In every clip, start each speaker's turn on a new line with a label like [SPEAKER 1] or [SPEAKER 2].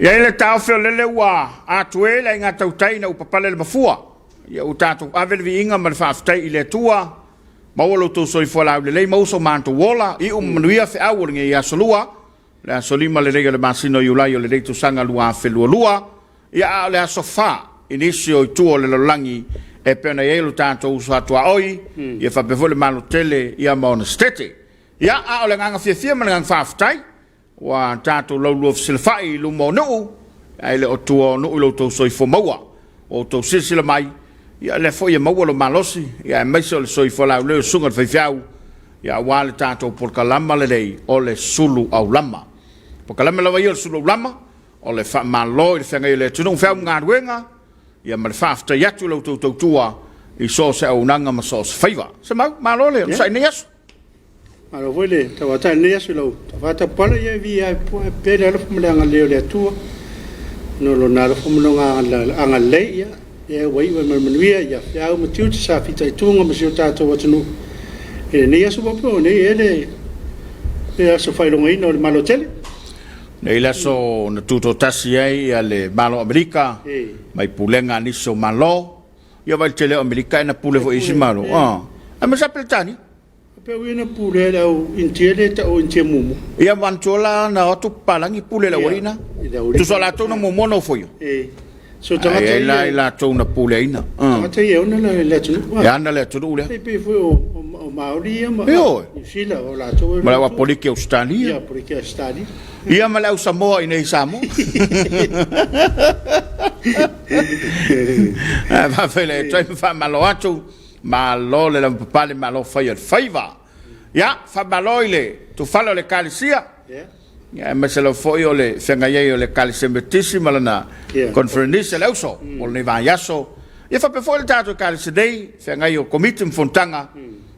[SPEAKER 1] E i ai le taofi o lele ua atu e le aiga tautai ina ua papale le mafua. Ia ua tatou ave le viiga ma le faafetai i le Atua, maua lo outou soifua laulelei, maua so matou ola, iu ma manuia feau o lenei aso Lua, le aso 5 lenei o le masina o Iulai o lenei tausaga 2022, ia a o le aso 4 i nisi o itu o le lalolagi e pei ona i ai lo tatou uso a tuaoi, ia faapea foi le Malo tele ia ma ona setete. Ia a o le agaga fiafia ma le agaga faafetai, Ua tatou laulua fesilafai i luma o nuu, ae le o tua o nuu i lo outou soifua maua. Ua outou silasila mai, ia lea foi e maua lo malosi, ia aemaise o le soifua laulelei o susuga i le faifeau, ia aua le tatou polokalama lelei o le sulu aulama. Polokalame lava ia o le sulu aulama, o le faamalo i le feagai o le atunuu feau ma galuega, ia ma le faafetai atu i la outou tautua i so o se auaunaga ma so o se faiva. Semau, malo le onosai i lenei aso.
[SPEAKER 2] Malo foi le tauatai i lenei aso i lau tofa Tapuala, ia e viia ai pea le alofa ma le agalelei o le Atua ona o Lona alofa ma Lona agalelei, ia lea ua iu ai ma le manuia ia feau ma tiute sa fitaituga ma si o tatou atunuu i lenei aso faapea o nei ea le aso faailogaina o le Malo tele.
[SPEAKER 1] Nei le aso na tutoatasi ai le Malo o Amerika mai pulega a nisi o Malo. Ia vai le tele o Amerika e na pule foi isi malo. Ah. Ae ma sa Peretania.
[SPEAKER 2] Pe ui na pule le au Intia le ta o Intia mumu.
[SPEAKER 1] Ia manatua la na o atu palangi pule le aualii na. Tusa o latou na muamua na ofoia.
[SPEAKER 2] E. So tagata
[SPEAKER 1] ia. Ai la latou na puleaina.
[SPEAKER 2] Tagata ia ona le atunuu.
[SPEAKER 1] E ana le atunuu lea.
[SPEAKER 2] E pei foi o Maori ia ma New Zealand o latou.
[SPEAKER 1] Ma le au Apoliki Ausetalia.
[SPEAKER 2] Ia Apoliki Ausetalia.
[SPEAKER 1] Ia ma le au Samoa i nei Samoa. Ae faafeiloai atu ai ma faamalo atu, malo le lavapapale, malo fai o le faiva. Ia, faamalo i le tufale o le Ekalesia, ia, aemaise lava foi o le feagai ai o le Ekalesia Metotisi ma lana Conferenisi a le Auso mo lenei vaiaso. Ia faapea foi le tatou Ekalesia nei, feagai o Komiti ma Fonotaga,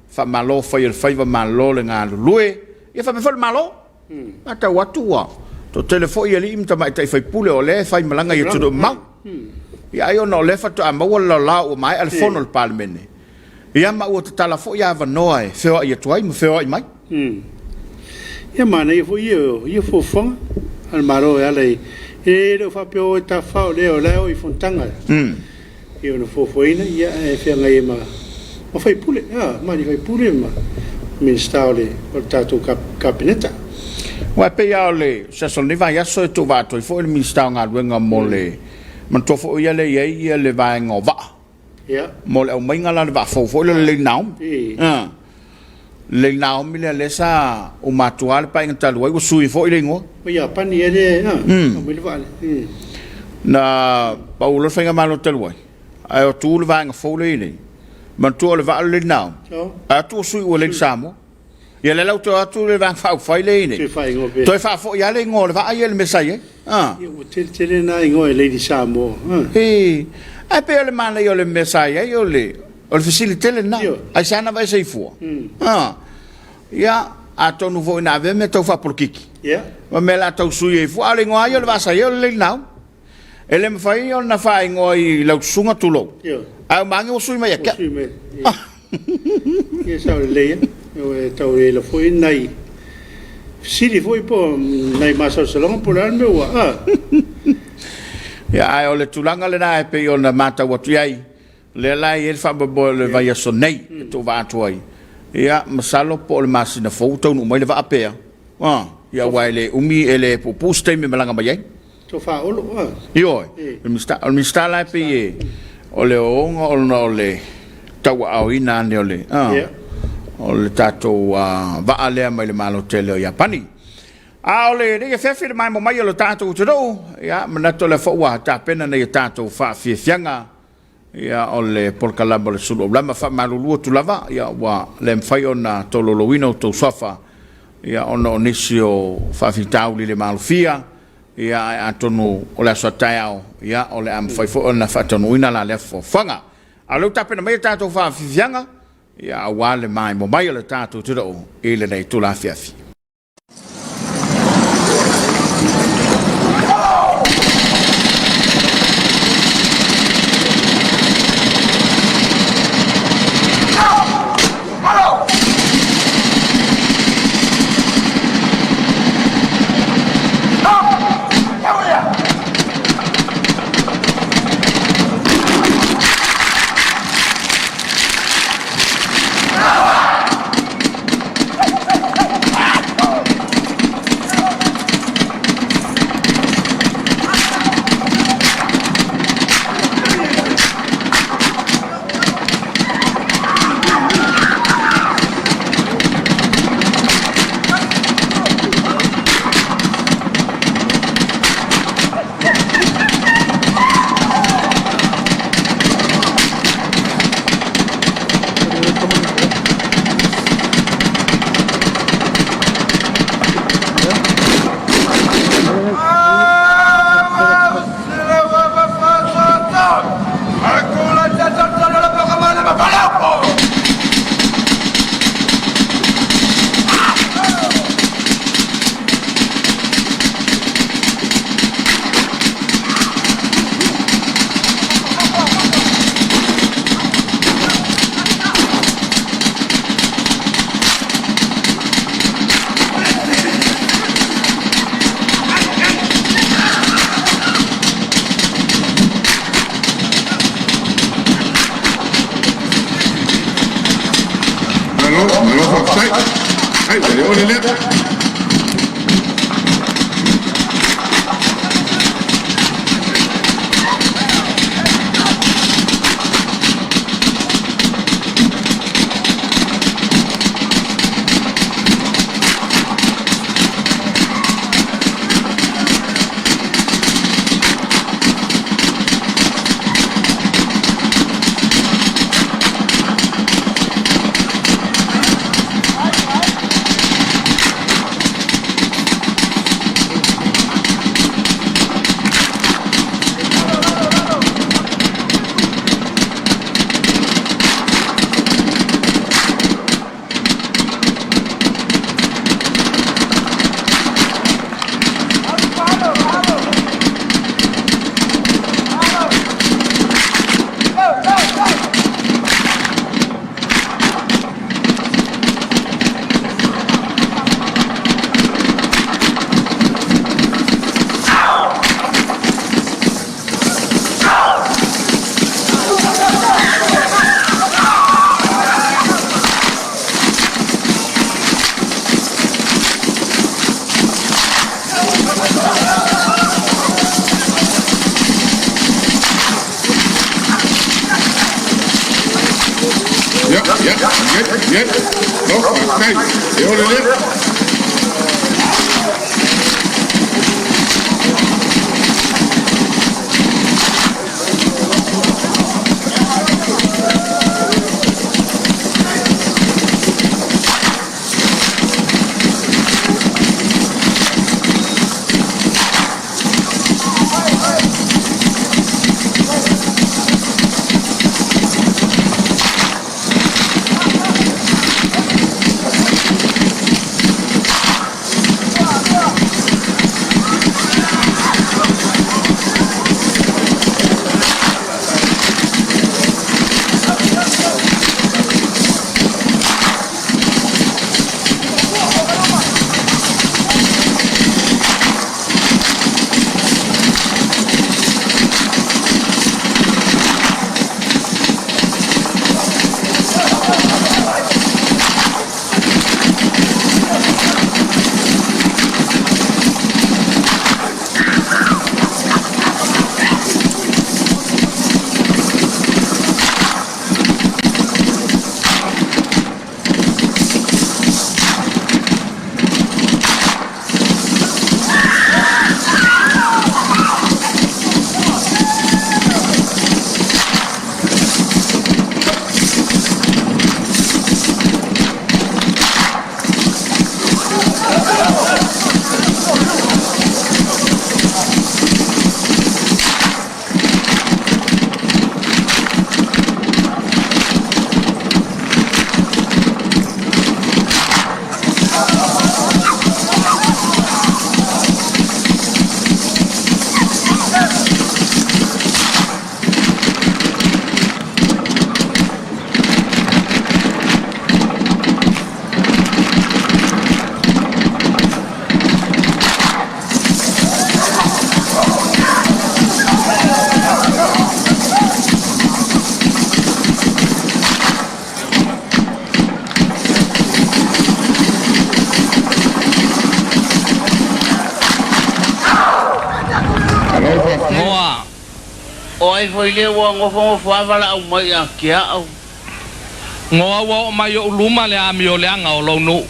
[SPEAKER 1] faamalo fai o le faiva, malo le galulue. Ia faapea foi le Malo. Matau atu ua toatele foi alii ma tamaitai faipule o lea e faimalaga i atunuu mamao. Ia ai ona o lea faatoa maua le laolao ua maea le fono a le Palemene, ia ma ua tatala foi avanoa e feoai atu ai ma feoai mai.
[SPEAKER 2] Ia manaia foi ia fuafuaga a le Malo e ala i, e le o faapea o e tafafao lea o la e o i fonotaga. Ia ona fuafuaina ia e feagai ai ma ma faipule, ma alii faipule ma Minisita o le o le tatou Kapeneta.
[SPEAKER 1] Aua e pei lava o le se aso o lenei vaiaso e tuuvaa atu ai foi le Minisita o Galuega mo le manatua foi o ia lea e i ai ia le vaega o vaa.
[SPEAKER 2] Ia.
[SPEAKER 1] Mo le aumaiga la o le vaa fou foi lea o le Lady Naomi. Lady Naomi lea lea sa uma atu lava le paeaiga talu ai ua sui foi le igoa.
[SPEAKER 2] O Iapani ea lea aumai le vaa lea.
[SPEAKER 1] Na pau loa le faigamalo talu ai ae o atu le vaega fou lea e i ai nei. Manatua o le vaa o le Lady Naomi ae o atu ua sui ua Lady Samoa. Ia lea la ua toe o atu le Vaega Faaupufai lea e i ai nei, toe faafoi lava le igoa o le vaa ia i le mea sa i ai.
[SPEAKER 2] Ia ua tele tele na igoa e Lady Samoa.
[SPEAKER 1] Ae pei o le manaia o le mea sa i ai o le O le fesili tele lena. Aisea na vae fua? Ia, atonu foi na avea mea tau faapolokiki. Ma mea la tau sui ai fua. A o le igoa lava ia o le vaa sa i ai o le Lady Naomi. E le mafai ona faaigoa i lau susuga tulou. Ae uma ane ua sui mai ia te au.
[SPEAKER 2] Ia sao lelei lava. E tau i ai foi nai fesili foi po o nai masalosaloga po o le a le mea ua.
[SPEAKER 1] Ia, ae o le tulaga lena e pei ona matau atu i ai. Lea la e i ai le faamoemoe o le vaiaso nei e tuuvaa atu ai. Ia, masalo po o le masina fou ua taunuu mai le vaa pea. Ia, aua e le umi, e le puupuu se taimi e malaga mai ai.
[SPEAKER 2] Tofa Olo,
[SPEAKER 1] a? Ioe, o le Minisita. O le Minisita la e pei e, o le ooooga ona o le tauaaoina ane o le, o le tatou vaa lea mai le Malo tele o Iapani. A o lenei afiafi le maemo mai o le tatou atunuu, ia, manatu o lea foi ua tapena nai a tatou faafiafiaga. Ia, o le polokalame o le Sulu Aulama, faamalulu atu lava, ia, ua le mafai ona tolaulauina outou suafa, ia, ona o nisi o faafitauli le malofia, ia, ae atonu o le aso a taeao, ia, o le a mafai foi ona faataunuuina la lea fuafuaga. A o lea ua tapena mai a tatou faafiafiaga, ia, aua le maimoa mai o le tatou atunuu i lenei itula afiafi.
[SPEAKER 3] Faafetai, ua le ole lea. Ia, ia, ia, malo faafetai, e ole lea. Malo faafetai.
[SPEAKER 4] Moa.
[SPEAKER 5] O ai foi lea ua nofonofo lava valaau mai ia te au?
[SPEAKER 4] Ngoa ua oo mai i ou luma le amioleaga o lou nuu.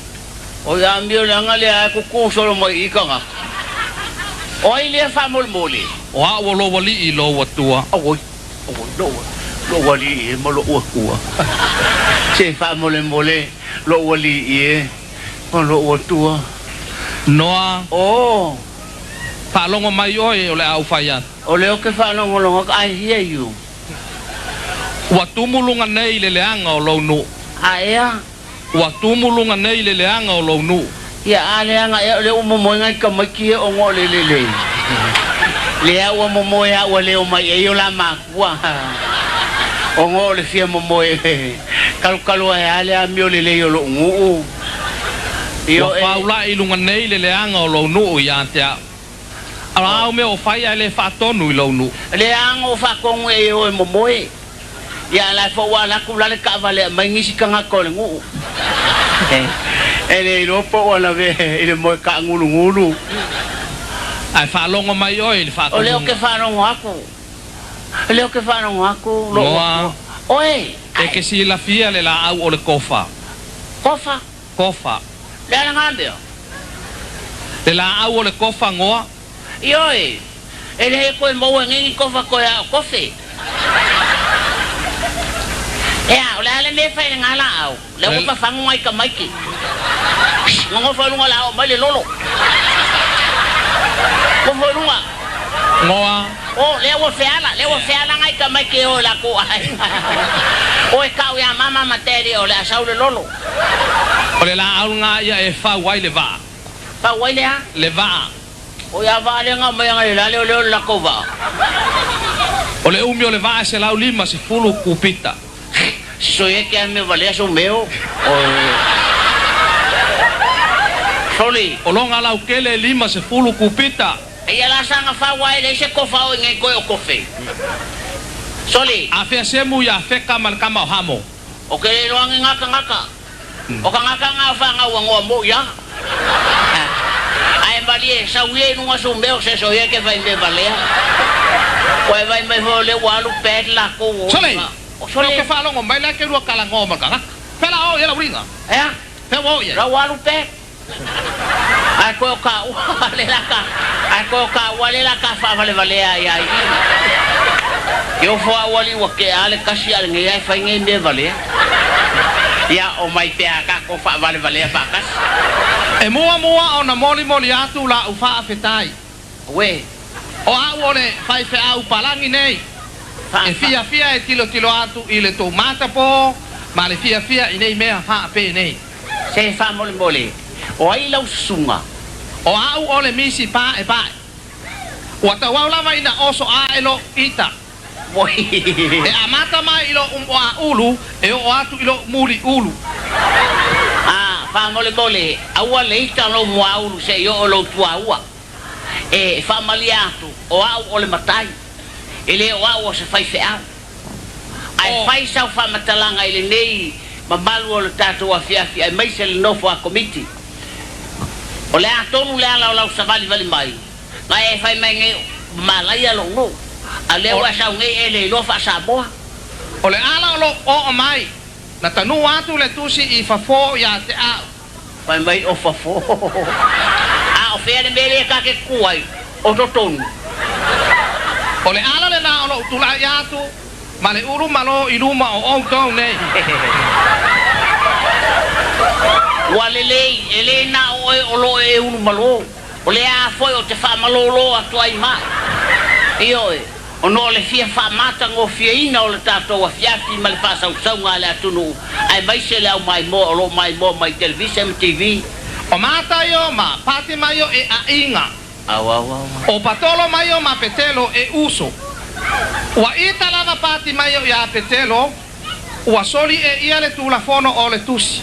[SPEAKER 5] O le amioleaga lea e tutu solo mai i tagata. O ai lea faamolemole?
[SPEAKER 4] O au o lou alii i lou Atua.
[SPEAKER 5] Auoi, auoi, lou, lou alii e ma lou Atua. Se faamolemole lou alii e ma lou Atua.
[SPEAKER 4] Noa.
[SPEAKER 5] Oh.
[SPEAKER 4] Faalogo mai oe o le a ou fai atu.
[SPEAKER 5] O lea ou te faalogologo atu, I hear you.
[SPEAKER 4] Ua tumu luga nei le leaga o lou nuu.
[SPEAKER 5] A ea?
[SPEAKER 4] Ua tumu luga nei le leaga o lou nuu.
[SPEAKER 5] Ia, a leaga ea o lea ua momoe nai tamaiti ia ona o le lelei? Lea ua momoe a ua le omai ai o la matua ona o le fia momoe talutalu ae a le amio lelei o lou nuu.
[SPEAKER 4] Ua faula'i i luga nei le leaga o lou nuu ia te au. A o a au mea o fai ae le faatonu i lou nuu?
[SPEAKER 5] Leaga o faatonu e o e momoe. Ia la foi ua alu atu la le taavale e aumai nisi tagata o le nuu. E le iloa po ua lavea i le moe kaagulugulu.
[SPEAKER 4] Ae faalogo mai oe i le
[SPEAKER 5] O lea ou
[SPEAKER 4] faatonuga.
[SPEAKER 5] te faalogo atu. O lea ou te faalogo atu lou
[SPEAKER 4] Ngoa.
[SPEAKER 5] atua. Oe!
[SPEAKER 4] E te silafia le laau o le kofa.
[SPEAKER 5] Kofa?
[SPEAKER 4] Kofa.
[SPEAKER 5] Le a lena mea?
[SPEAKER 4] Le laau o le kofa ngoa.
[SPEAKER 5] Ioe, e le toe maua nei ni kofa toe a o kofe. Ea, o le a le mea e fai i lena laau? Lea ua fafagu nai tamaiti. Nonofo i luga o le a oo mai le lolo. Nofo i luga.
[SPEAKER 4] Ngoa.
[SPEAKER 5] O, lea ua feala, lea ua feala nai tamaiti e o i latou aiga. Oe tau ia mama ma daddy o le a sau le lolo.
[SPEAKER 4] O le laau lena ia e fau ai le vaa.
[SPEAKER 5] Fau ai le a?
[SPEAKER 4] Le vaa.
[SPEAKER 5] O ia vaa lea na aumai analeila lea o lea o le latou vaa.
[SPEAKER 4] O le umi o le vaa e 150 kupita.
[SPEAKER 5] Soiete a mea valea sou meo. Soli.
[SPEAKER 4] O lona laukele e 50 kupita.
[SPEAKER 5] Eia la saga fau ae leai se kofa o i nei koe o kofe. Soli.
[SPEAKER 4] Afea Semu ia Feka ma le tama o Hamo.
[SPEAKER 5] O ke le iloa ni gakagaka. O kagaka na o fanau ua noa mo ia. Ae malie sau ia i luga sou meo se soiete fai mea valea. Koe vai mai foi o lea ua alu pad lakou o
[SPEAKER 4] Sole!
[SPEAKER 5] O
[SPEAKER 4] Sole!
[SPEAKER 5] sole.
[SPEAKER 4] Ou te faalogo mai la e te lua talanoa ma le tagata. Fea la oo i ai lau uliga?
[SPEAKER 5] Ea?
[SPEAKER 4] Fea ua oo i ai?
[SPEAKER 5] La ua alu pad. Ae koe o ka ua le la ka ae koe o ka ua le la ka faavalevalea ai ai i. Ofo a ua li ua tea le kasi a lenei ae fai nei mea valea. Ia o mai pea tatou faavalevalea faatasi.
[SPEAKER 4] E muamua ona molimoli atu la'u faafetai.
[SPEAKER 5] Uē.
[SPEAKER 4] O a'u o le faifeau palagi nei, e fiafia e tilotilo atu i le tou matapō ma le fiafia i nei mea faapenei.
[SPEAKER 5] Se faamolemole, o ai lau susuga?
[SPEAKER 4] O a'u o le misi pa'epa'e. Ua tauau lava ina oso a'e lo'u ita. E amata mai i lo'u moaulu e oo atu i lo'u muliulu.
[SPEAKER 5] A, faamolemole, aua le ita lou moaulu seia oo lou tuaua. E faamalie atu, o a'u o le matai, e le o a'u o se faifeau. Ae fai sau faamatalaga i lenei mamalu o le tatou afiafi aemaise le nofo a Komiti. O le a tonu le ala o lau savalivali mai, na e fai mai nei malaia lou nuu, a o lea ua e sau nei e le iloa faa-Samoa.
[SPEAKER 4] O le ala o lou oo mai, na tanū atu le tusi i fafo iā te a'u.
[SPEAKER 5] Fai mai o fafo. A o fea le mea lea ta te tutu ai? O totonu.
[SPEAKER 4] O le ala lenā o lo'u tula'i atu ma le ulu malo i luma o ʻoutou nei.
[SPEAKER 5] Ua lelei, e le na o oe o lo o e ulu malo, o lea foi ou te faamalōlō atu ai mai. Ioe, ona o le fia faamatagofieina o le tatou afiafi ma le faasausauga a le atunuu, aemaise le au maimoa o lo o maimoa mai i televise ma TV.
[SPEAKER 4] O Mataio ma Patimaio e aiga. O Patolomaio ma Petelo e uso. Ua ita lava Patimaio iā Petelo, ua soli e ia le tulafono o le tusi.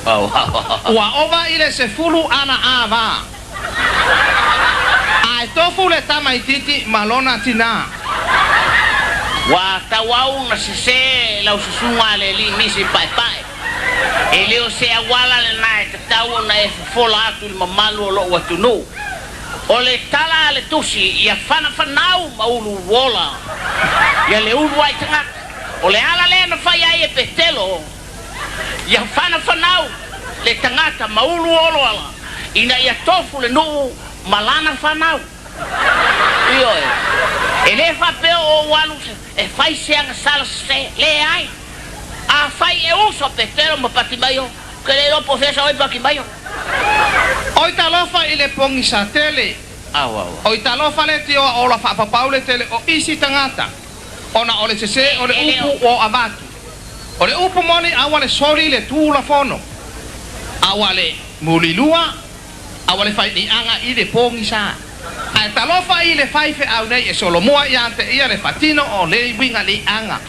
[SPEAKER 4] Ua ova i le sefulu ana ava. Ae tofu le tamaitiiti ma lona tinā.
[SPEAKER 5] Ua tauau na sesē lau susuga a le alii misi paepae. E le o se auala lenā e tatau ona e fofola atu i le mamalu o lo'u atunuu. O le tala a le tusi, ia fanafanau ma uluuluola, ia le ulu ai tagata. O le ala lea na fai ai e Petelo, ia fanafanau le tagata ma uluoloala ina ia tofu le nuu ma lana fanau. Ioe, e le faapea o ou alu e fai se agasala sesē, leai. Afai e uso Petelo ma Patimaio, ou te le iloa po o fea sau ai Patimaio.
[SPEAKER 4] Oi talofa i le pogisa tele. Oi talofa le tioa ola faapapaule tele o isi tagata, ona o le sesē o le upu ua avatu. O le upu moni aua le soli le tulafono, aua le mulilua, aua le fainiaga i le pogisa. Ae talofa i le faifeau nei e solomua iā te ia le faatino o le uiga liaga.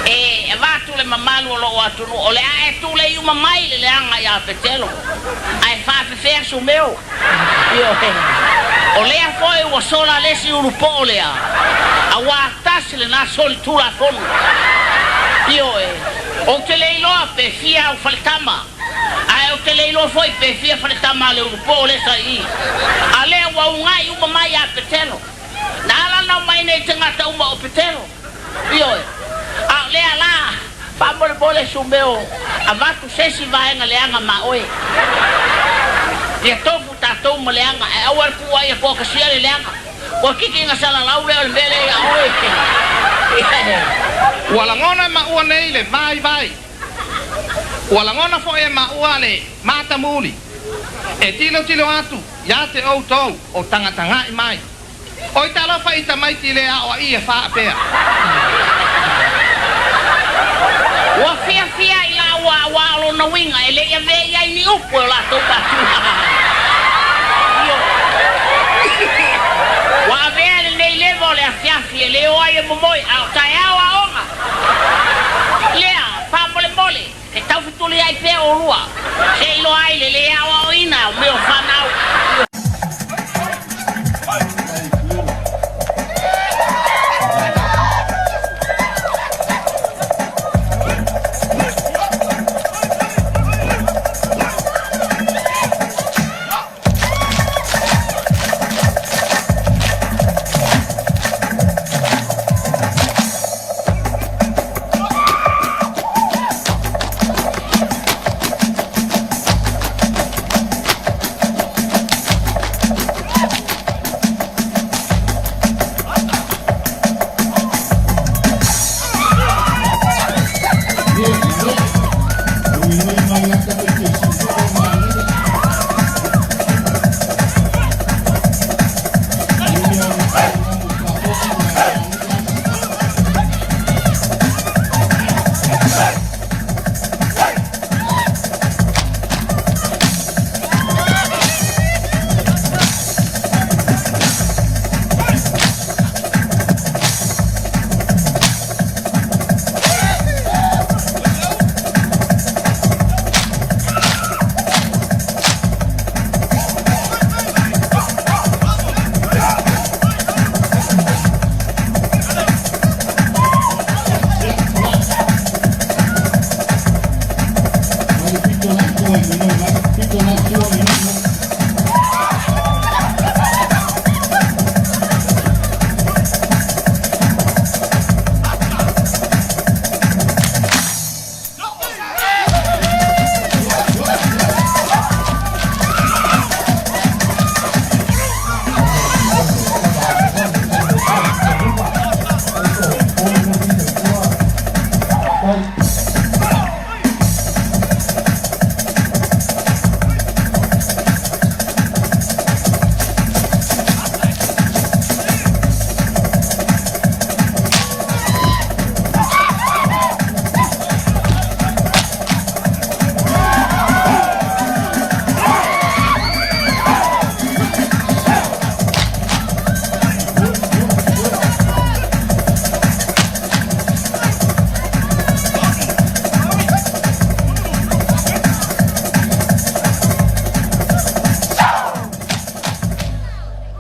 [SPEAKER 5] E avatu le mamalu o lou atunuu, o le a e tulei uma mai le leaga iā Petelo, ae faafefea Sumeo. Ioe, o lea foi ua sola le isi ulu po'o lea, auā tasi lenā soli tulafono. Ioe, ou te le iloa pe fia au faletama, ae. Ae ou te le iloa foi pe fia faletama a le ulupo lea sa i i. A lea ua ugai uma mai ia Petelo. Na ala ona omai nei tagata uma o Petelo. Ioe. A o lea la, faamolemole Sumeo, avatu se isi vaega leaga ma oe. Ia tofu tatou ma leaga, ae aua le puuai e toatasia le leaga. Ua kiki ina salalau lea o le mea lea ia oe.
[SPEAKER 4] Ua lagona e maua nei le vaivai. Ua lagona foi e maua le matamuli. E tilotilo atu ia te outou o tagatagai mai. Oi talofa i tamaiti le aoaʻi e faapea.
[SPEAKER 5] Ua fiafia i laua auā o lona uiga e le i avea i ai ni upu e o latou matua. Ioe. Ua avea lenei leva o le afiafi e le o ai e momoe a o taeao aoga. Lea, faamolemole, e taufetuliai pea olua, se iloa ai le le aoaoina o mea o fanau.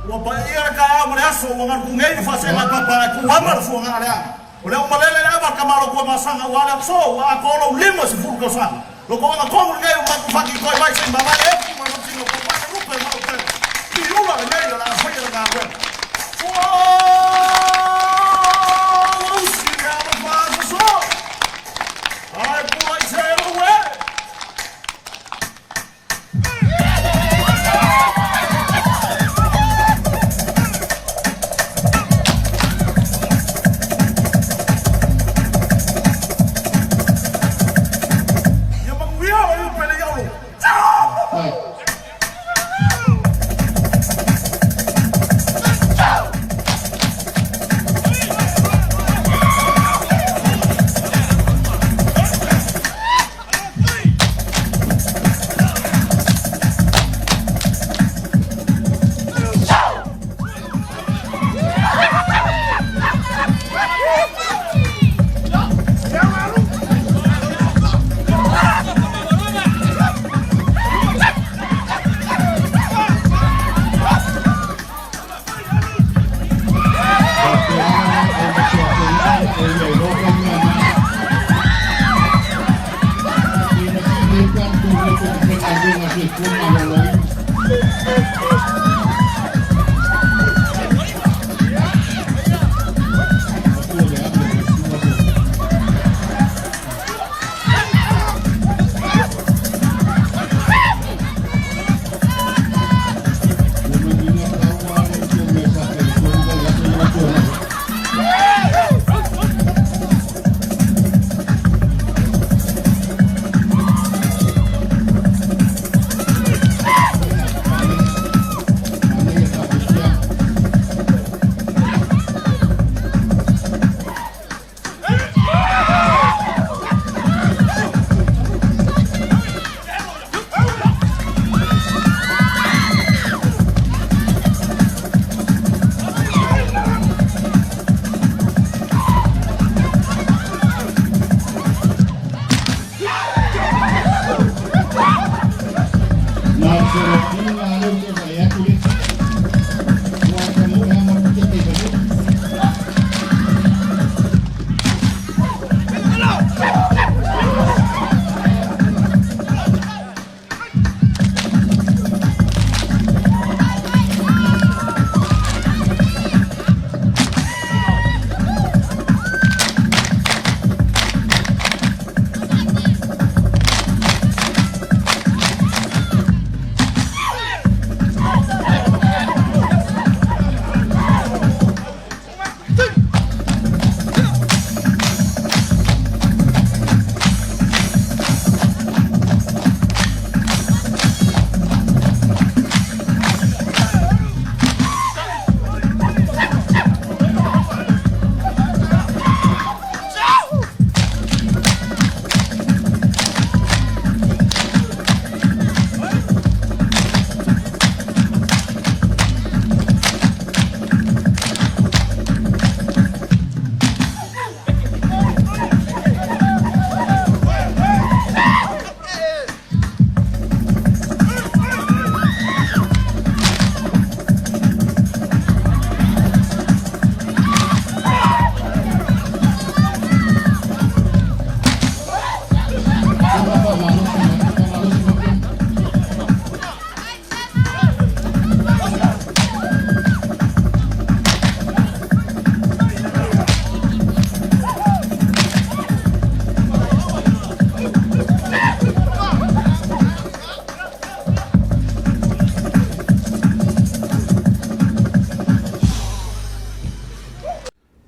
[SPEAKER 6] Ua paia le taeao ma le aso ua galu nei le faasega e papa e puama le fuaga a leaga. O lea ua malele le ava a le tama lo Tuamasaga ua ale aso ua atoa lou 50 tausaga. Lo toaga tonu lenei o matou faatitoi mai se i mavae epu ma lo tino papai le lupe ma lo tele. Piula lenei o le a faia le galuega. Ua usi le alofa aso Ae pula i se lou e. Ia manuia lau pele i au.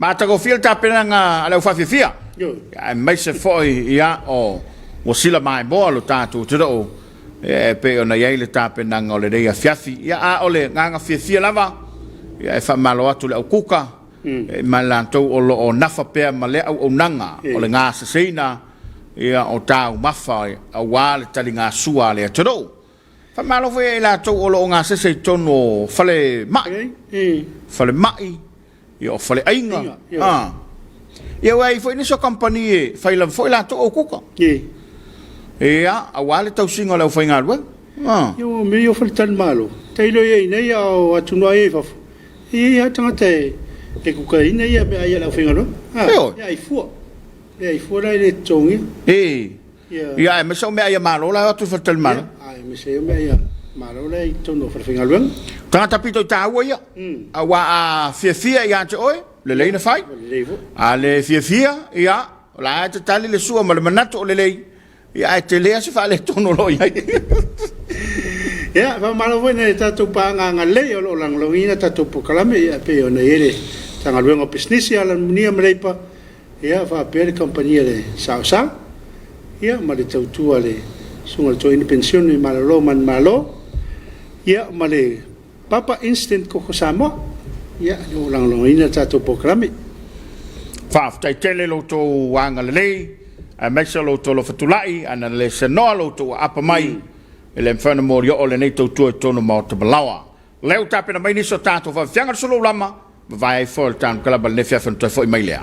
[SPEAKER 1] Matagofie le tapenaga a le aufaafiafia, aemaise foi ia o ua sila maimoa lo tatou atunuu e pei ona i ai le tapenaga o lenei afiafi. Ia, a o le agaga fiafia lava, ia, e faamalo atu i le aukuka ma i latou o lo o nafa pea ma lea auaunaga o le gaseseina ia o taumafa aua le taligasua a le atunuu. Faamalo foi ia i latou o lo o gasese i totonu o falemai, falemai, ia o faleaiga. Ah. Ia ua i foi nisi o kamupani e fai lava foi latou aukuka. Ia, aua le tausiga o le aufaigaluega. Ah.
[SPEAKER 2] Ia ua mea ia o faletalimalo, tailo ia i inei a o atunuu lava ia i fafo, e i ai lava tagata e kukaina ia meaai a le aufaigaluega. Ah, e ai fua. E ai fua la e le totogia.
[SPEAKER 1] E. Ia, aemaise o meaai a Malo la e o atu i faletalimalo.
[SPEAKER 2] Ia, aemaise ai o meaai a Malo la e i totonu o falefaigaluega.
[SPEAKER 1] Tagata pito i taua ia, aua a fiafia ia te oe, lelei na fai. A le fiafia, ia, o la e te tali le sua ma le manatu o lelei, ia ae tele lava se faaletonu o lo o i ai.
[SPEAKER 2] Ia, faamalo foi i nai a tatou paaga agalelei o lo o lagolagoina tatou polokalame, ia, e pei ona i ai le Matagaluega o Pisinisi, Alamanuia ma Leipa, Ia faapea le kamupani a le Saosa, ia ma le tautua a le Susuga i le Toeaina Penisione Malolo Manumalo, ia ma le Papa Instant Koko Samoa, ia o lo o lagolagoina le tatou polokalame.
[SPEAKER 1] Faafetai tele lo outou agalelei aemaise o lo outou alofa tulai ana le senoa lo outou aapa mai e le mafai ona molioo lenei tautua i totonu o Maota Malaoa. Lea ua tapena mai nisi o tatou faafiafiaga le sulu lama, mavae ai foi o le tanu kalaba lenei fiafi ona toe foi mai lea.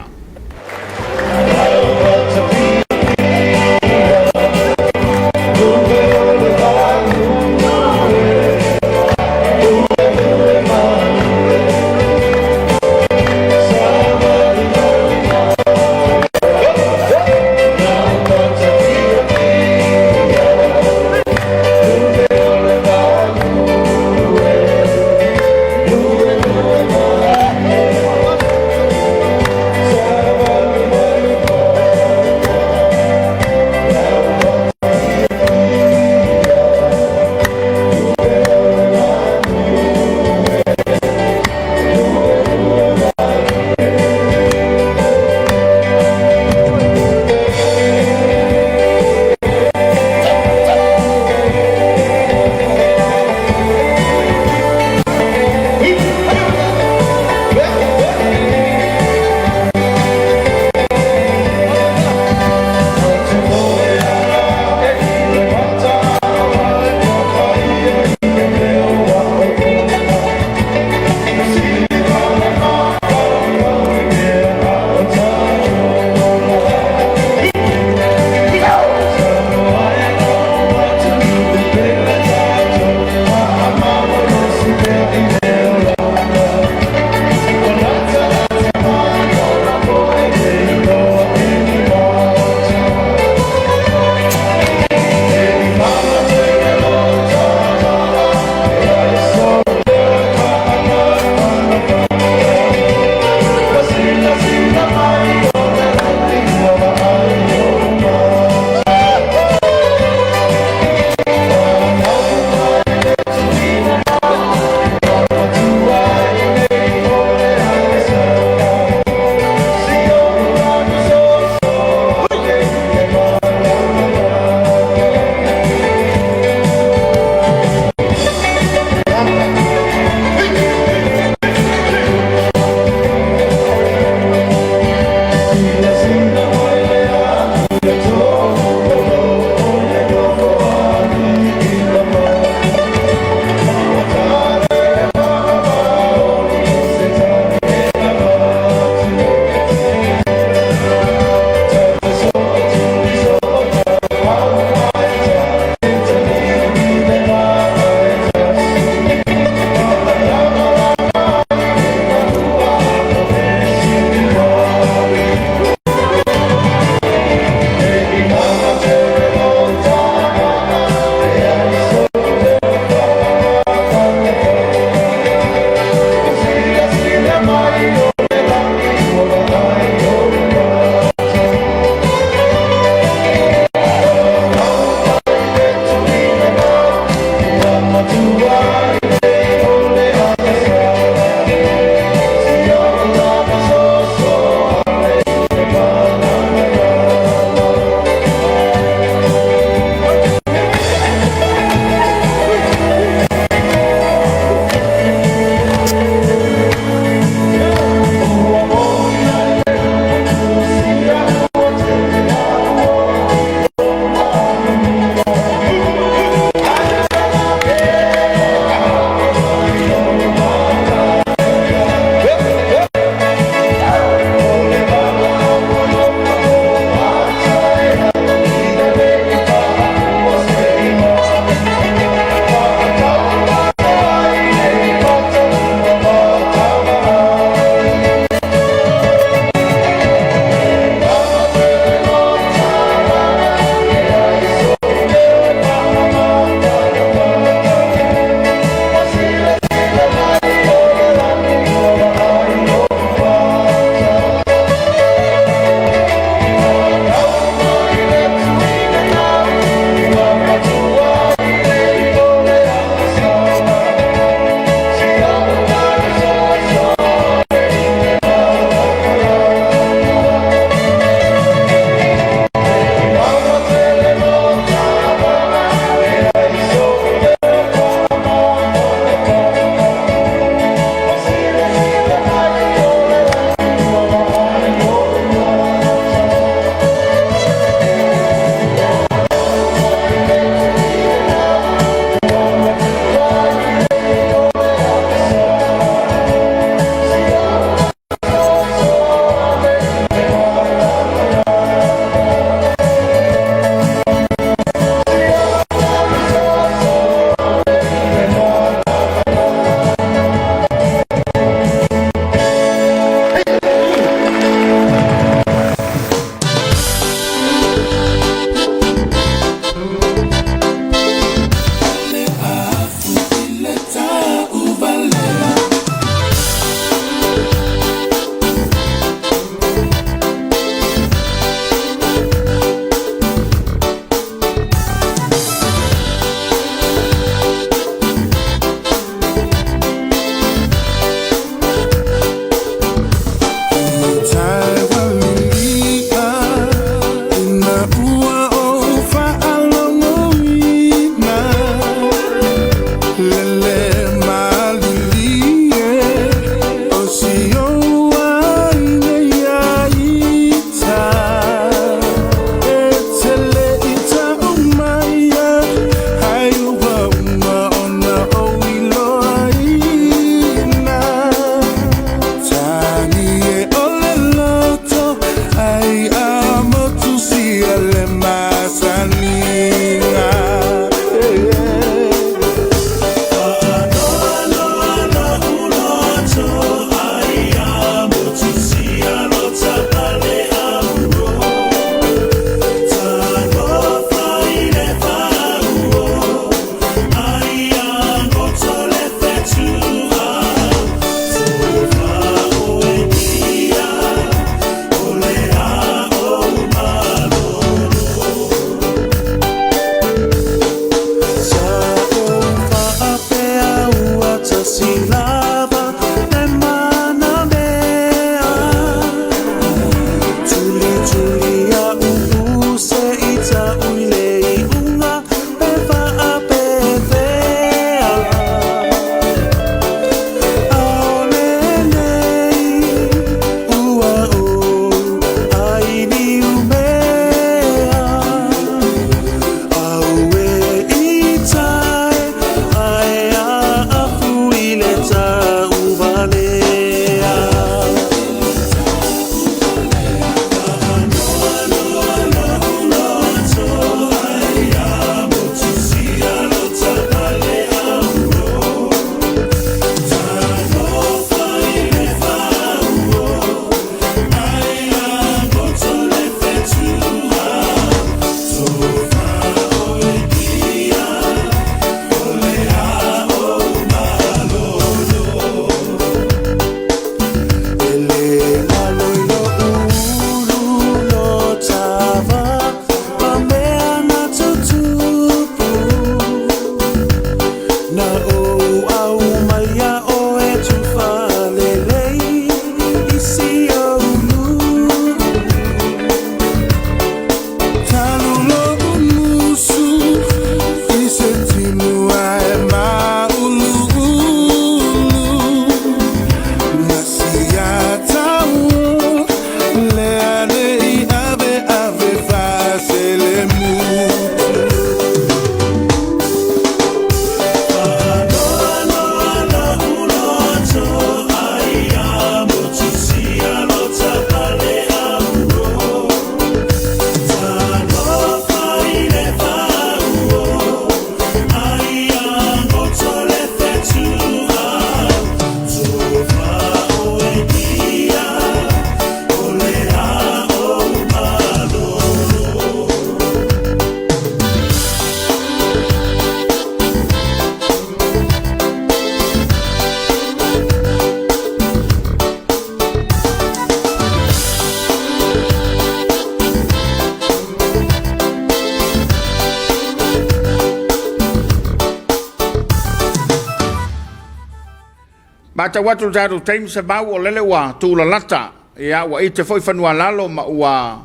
[SPEAKER 1] Maatau atu le tatou taimi Semau o lele ua tuulalata, ia ua ite foi fanualalo ma ua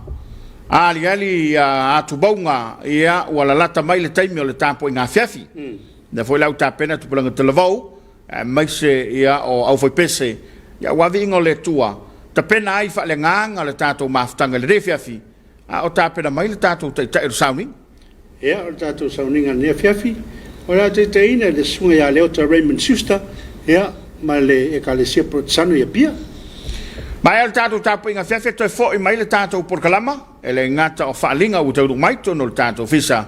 [SPEAKER 1] aliali atubauga, ia ua lalata mai le taimi o le tapuaiga afiafi. Lea foi la ua tapena tupulaga talavou aemaise ia o aufaipese, ia ua viiga o le Atua, tapena ai faaleagaga le tatou mafutaga i lenei afiafi, a o tapena mai le tatou Taitai o le sauniga.
[SPEAKER 2] Ia, o le tatou sauniga i lenei afiafi, o le a taitaiina e le Susuga ia Leota Raymond Schuster, ia, ma le Ekalesia Polokesana i Apia.
[SPEAKER 1] Maea le tatou tapuaiga afiafi e toe foi mai le tatou polokalama, e le gata o faaaliga ua taunuu mai totonu o le tatou ofisa,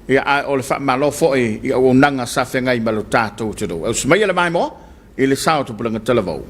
[SPEAKER 1] ia ae o le faamalo foi i auaunaga sa feagai ma lo tatou atunuu. Ausi maia le maimoa i le sao o Tupulaga Talavou.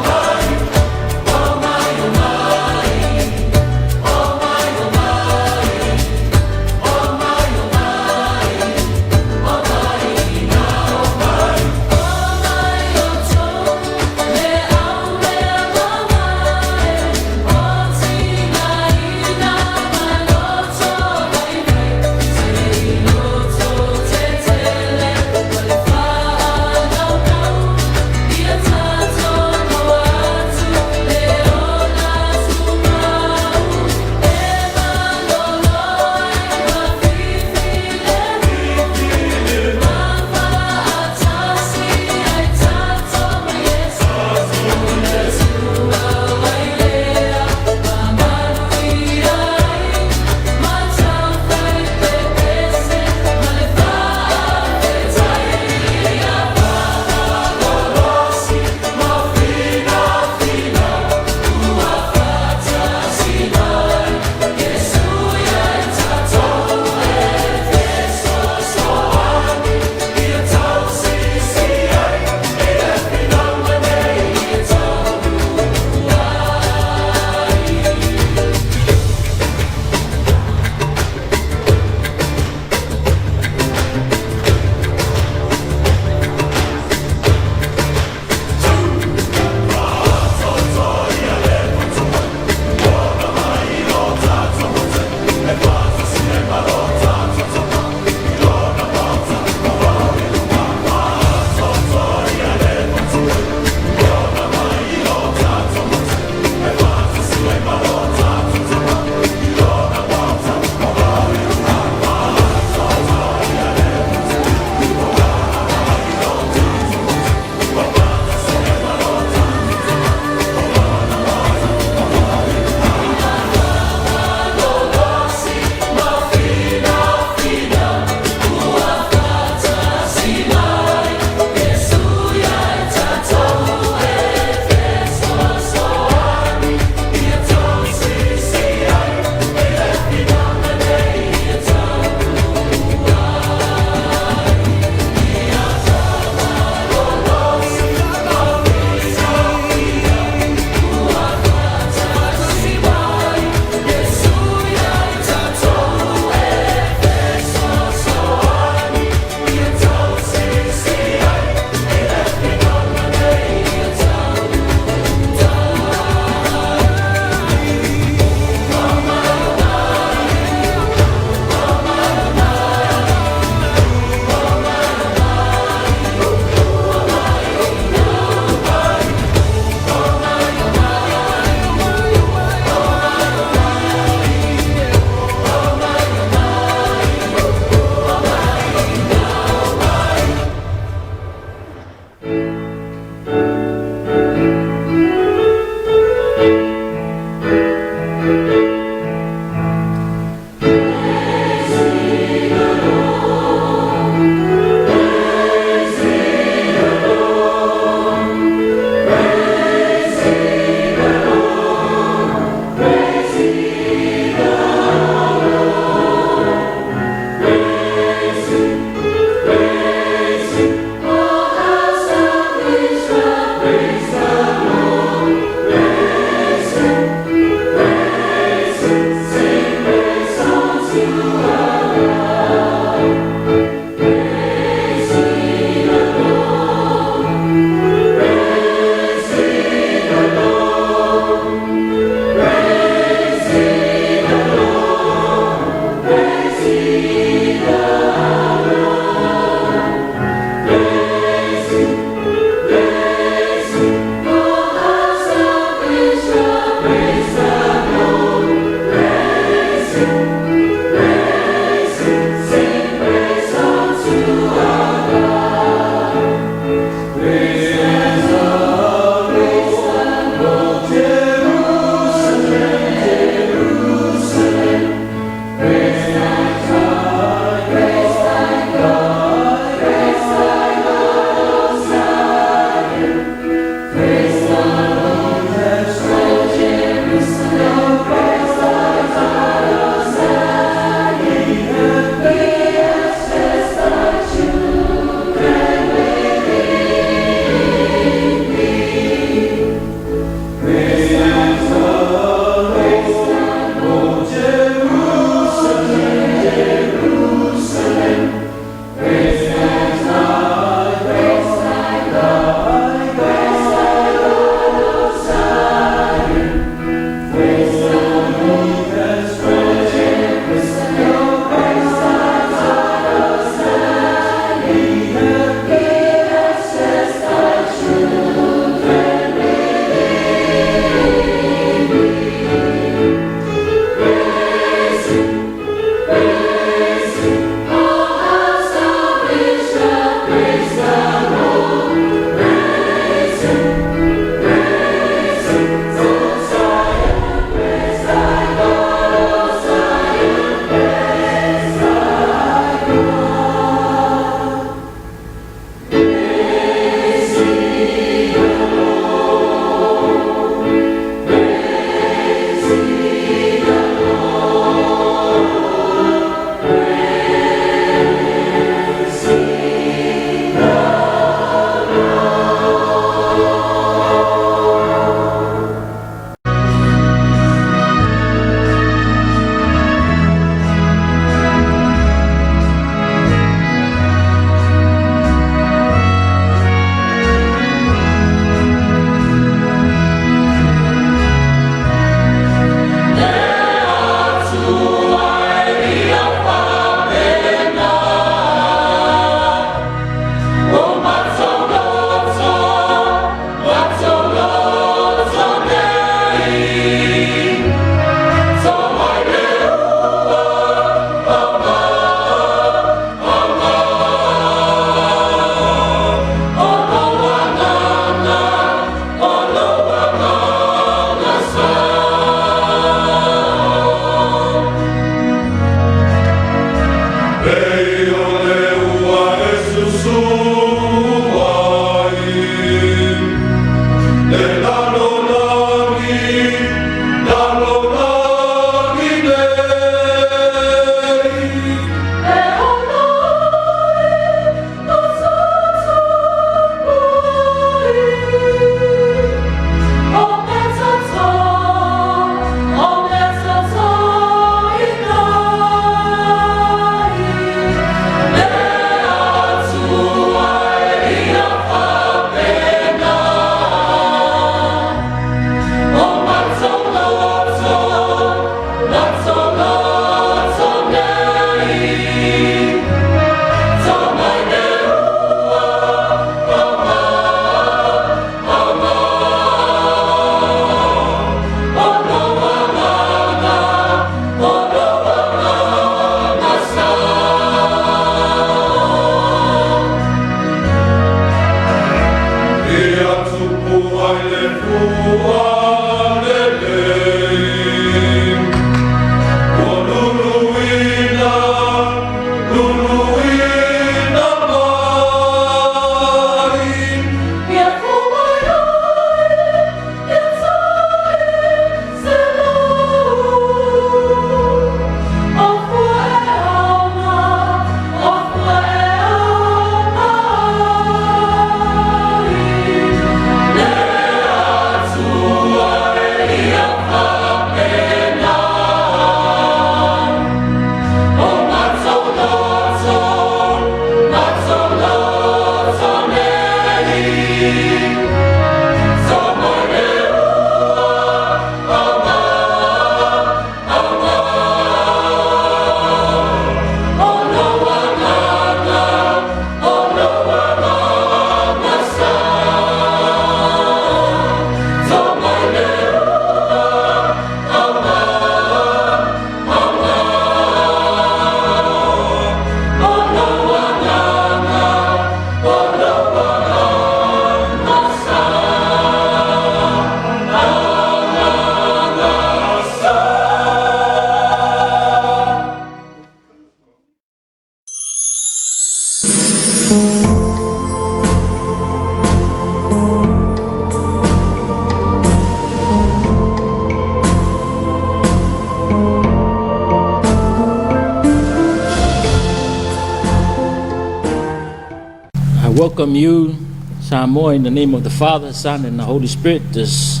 [SPEAKER 7] I welcome you, Samoa, in the name of the Father, Son, and the Holy Spirit, this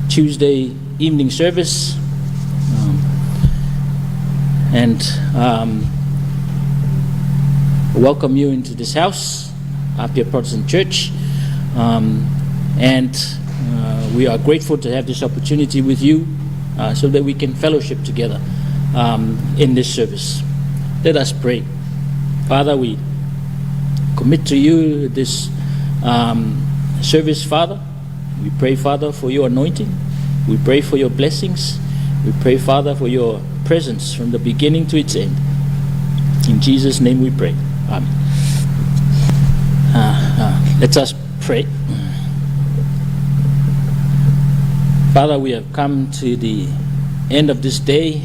[SPEAKER 7] Tuesday evening service. And welcome you into this house, Apia Protestant Church. And we are grateful to have this opportunity with you so that we can fellowship together in this service. Let us pray. Father, we commit to you this service, Father. We pray, Father, for your anointing. We pray for your blessings. We pray, Father, for your presence from the beginning to its end. In Jesus' name we pray. Amen. Let us pray. Father, we have come to the end of this day.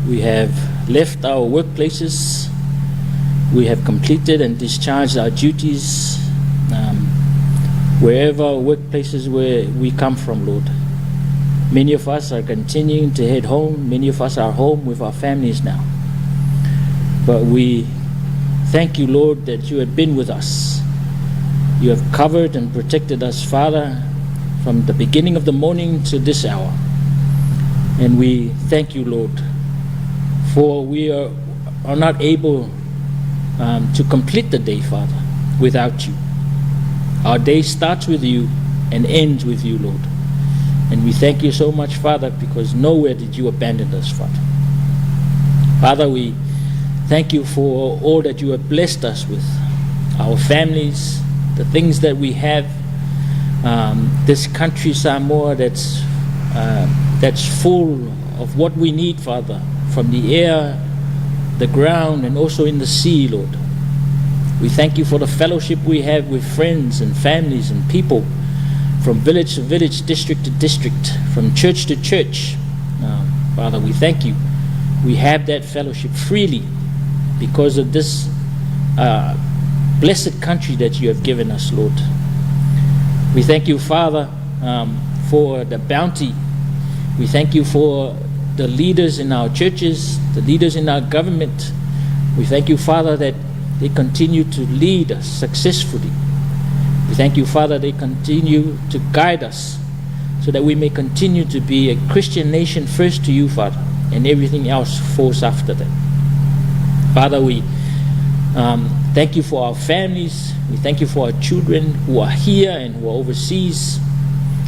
[SPEAKER 7] We have left our workplaces. We have completed and discharged our duties wherever workplaces where we come from, Lord. Many of us are continuing to head home. Many of us are home with our families now. But we thank you, Lord, that you have been with us. You have covered and protected us, Father, from the beginning of the morning to this hour. And we thank you, Lord, for we are not able to complete the day, Father, without you. Our day starts with you and ends with you, Lord. And we thank you so much, Father, because nowhere did you abandon us, Father. Father, we thank you for all that you have blessed us with, our families, the things that we have, this country, Samoa, that's full of what we need, Father, from the air, the ground, and also in the sea, Lord. We thank you for the fellowship we have with friends and families and people from village to village, district to district, from church to church. Father, we thank you. We have that fellowship freely. because of this blessed country that you have given us, Lord. We thank you, Father, for the bounty. We thank you for the leaders in our churches, the leaders in our government. We thank you, Father, that they continue to lead us successfully. We thank you, Father, they continue to guide us so that we may continue to be a Christian nation first to you, Father, and everything else falls after that. Father, we thank you for our families. We thank you for our children who are here and who are overseas.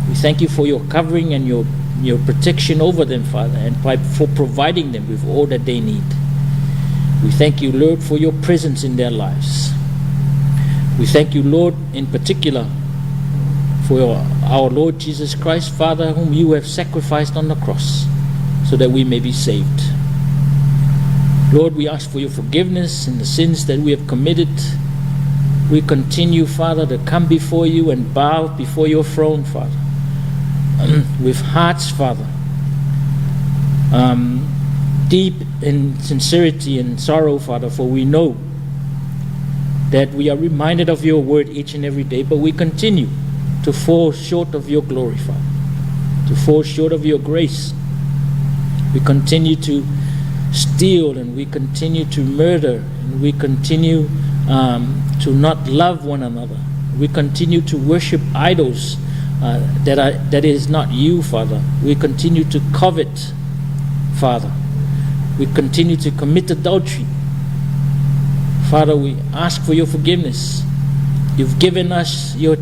[SPEAKER 7] We thank you for your covering and your protection over them, Father, and for providing them with all that they need. We thank you, Lord, for your presence in their lives. We thank you, Lord, in particular, for our Lord Jesus Christ, Father, whom you have sacrificed on the cross so that we may be saved. Lord, we ask for your forgiveness in the sins that we have committed. We continue, Father, to come before you and bow before your throne, Father, with hearts, Father, deep in sincerity and sorrow, Father, for we know that we are reminded of your word each and every day, but we continue to fall short of your glory, Father, to fall short of your grace. We continue to steal, and we continue to murder, and we continue to not love one another. We continue to worship idols that is not you, Father. We continue to covet, Father. We continue to commit adultery. Father, we ask for your forgiveness. You've given us your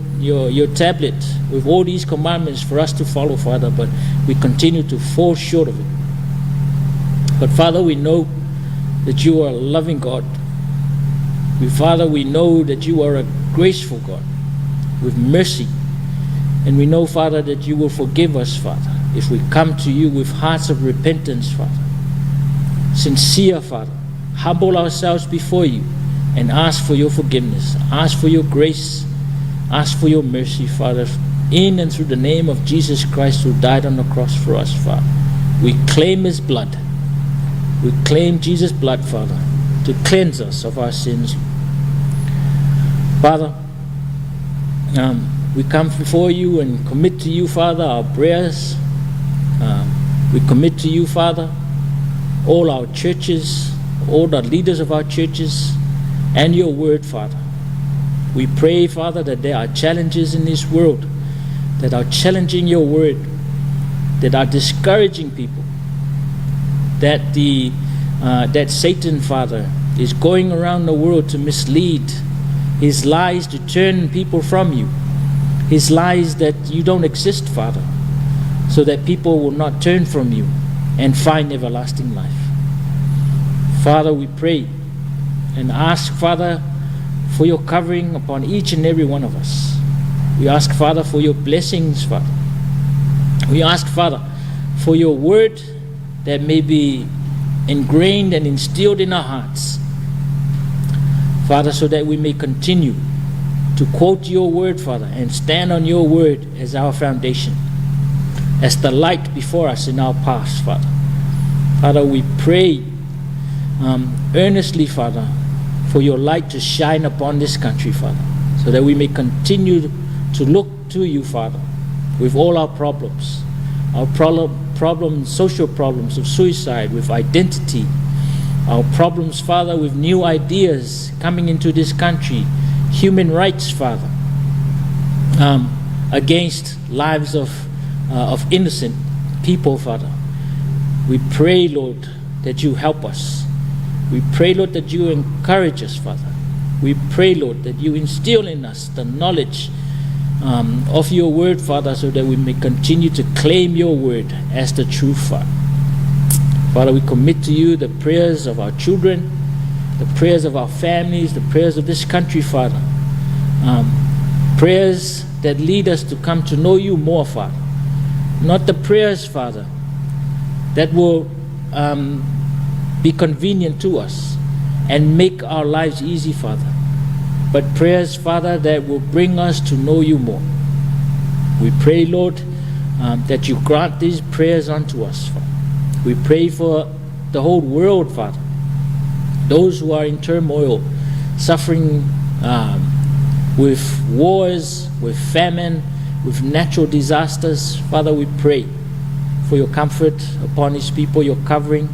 [SPEAKER 7] tablet with all these commandments for us to follow, Father, but we continue to fall short of it. But Father, we know that you are a loving God. Father, we know that you are a graceful God with mercy. And we know, Father, that you will forgive us, Father, if we come to you with hearts of repentance, Father. Sincere, Father. Humble ourselves before you and ask for your forgiveness. Ask for your grace. Ask for your mercy, Father, in and through the name of Jesus Christ who died on the cross for us, Father. We claim his blood. We claim Jesus' blood, Father, to cleanse us of our sins. Father, we come before you and commit to you, Father, our prayers. We commit to you, Father, all our churches, all the leaders of our churches, and your word, Father. We pray, Father, that there are challenges in this world that are challenging your word, that are discouraging people, that that Satan, Father, is going around the world to mislead, his lies to turn people from you, his lies that you don't exist, Father, so that people will not turn from you and find everlasting life. Father, we pray and ask, Father, for your covering upon each and every one of us. We ask, Father, for your blessings, Father. We ask, Father, for your word that may be ingrained and instilled in our hearts, Father, so that we may continue to quote your word, Father, and stand on your word as our foundation, as the light before us in our paths, Father. Father, we pray earnestly, Father, for your light to shine upon this country, Father, so that we may continue to look to you, Father, with all our problems, our problems, social problems of suicide, with identity, our problems, Father, with new ideas coming into this country, human rights, Father, against lives of innocent people, Father. We pray, Lord, that you help us. We pray, Lord, that you encourage us, Father. We pray, Lord, that you instill in us the knowledge of your word, Father, so that we may continue to claim your word as the truth, Father. Father, we commit to you the prayers of our children, the prayers of our families, the prayers of this country, Father. Prayers that lead us to come to know you more, Father. Not the prayers, Father, that will be convenient to us and make our lives easy, Father, but prayers, Father, that will bring us to know you more. We pray, Lord, that you grant these prayers unto us, Father. We pray for the whole world, Father. Those who are in turmoil, suffering with wars, with famine, with natural disasters, Father, we pray for your comfort upon these people, your covering.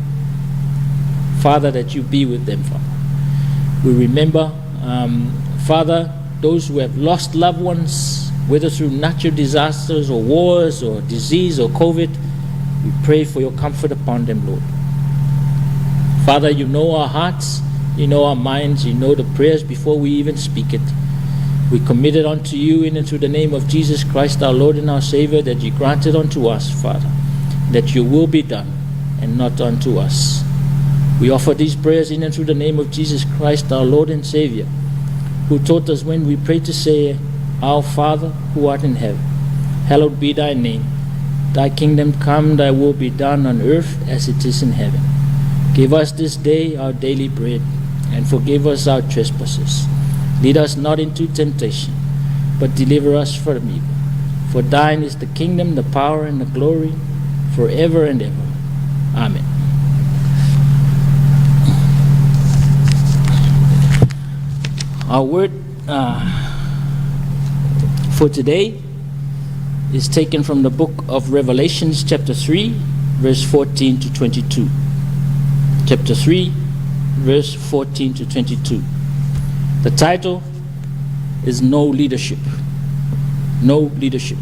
[SPEAKER 7] Father, that you be with them, Father. We remember, Father, those who have lost loved ones, whether through natural disasters or wars or disease or COVID, we pray for your comfort upon them, Lord. Father, you know our hearts, you know our minds, you know the prayers before we even speak it. We commit it unto you in and through the name of Jesus Christ, our Lord and our Savior, that you grant it unto us, Father, that your will be done and not unto us. We offer these prayers in and through the name of Jesus Christ, our Lord and Savior, who taught us when we pray to say, Our Father, who art in heaven, hallowed be thy name. Thy kingdom come, thy will be done on earth as it is in heaven. Give us this day our daily bread, and forgive us our trespasses. Lead us not into temptation, but deliver us from evil. For thine is the kingdom, the power, and the glory, forever and ever. Amen. Our word for today is taken from the book of Revelations, chapter 3, verse 14 to 22. Chapter 3, verse 14 to 22. The title is No Leadership. No Leadership.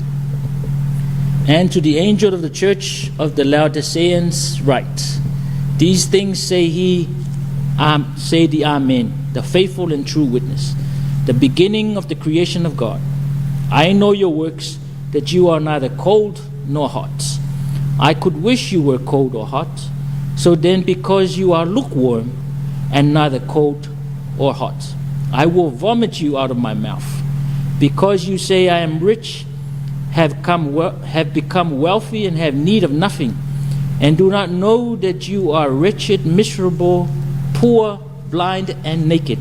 [SPEAKER 7] And to the angel of the church of the Laodiceans write, These things say he, say the Amen, the faithful and true witness, the beginning of the creation of God. I know your works, that you are neither cold nor hot. I could wish you were cold or hot. So then, because you are lukewarm and neither cold or hot, I will vomit you out of my mouth. Because you say, I am rich, have become wealthy, and have need of nothing, and do not know that you are wretched, miserable, poor, blind, and naked.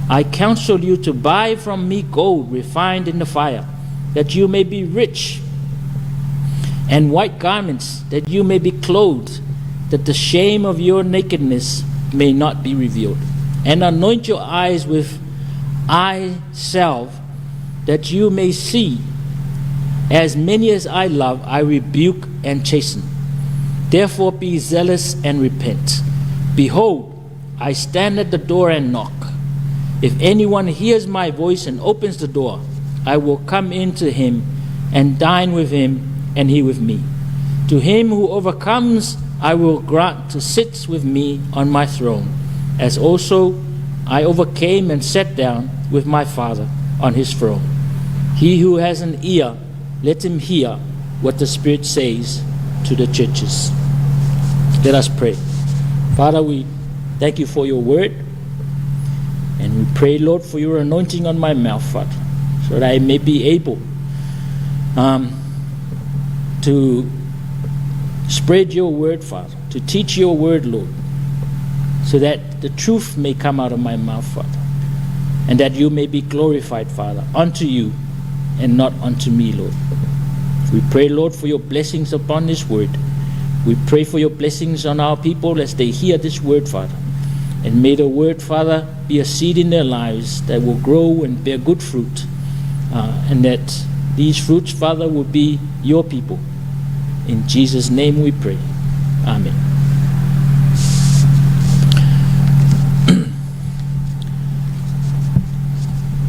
[SPEAKER 7] I counsel you to buy from me gold refined in the fire, that you may be rich, and white garments, that you may be clothed, that the shame of your nakedness may not be revealed. And anoint your eyes with eye salve, that you may see. As many as I love, I rebuke and chasten. Therefore be zealous and repent. Behold, I stand at the door and knock. If anyone hears my voice and opens the door, I will come in to him and dine with him, and he with me. To him who overcomes, I will grant to sit with me on my throne, as also I overcame and sat down with my Father on his throne. He who has an ear, let him hear what the Spirit says to the churches. Let us pray. Father, we thank you for your word, and we pray, Lord, for your anointing on my mouth, Father, so that I may be able to spread your word, Father, to teach your word, Lord, so that the truth may come out of my mouth, Father, and that you may be glorified, Father, unto you and not unto me, Lord. We pray, Lord, for your blessings upon this word. We pray for your blessings on our people as they hear this word, Father. And may the word, Father, be a seed in their lives that will grow and bear good fruit, and that these fruits, Father, will be your people. In Jesus' name we pray. Amen.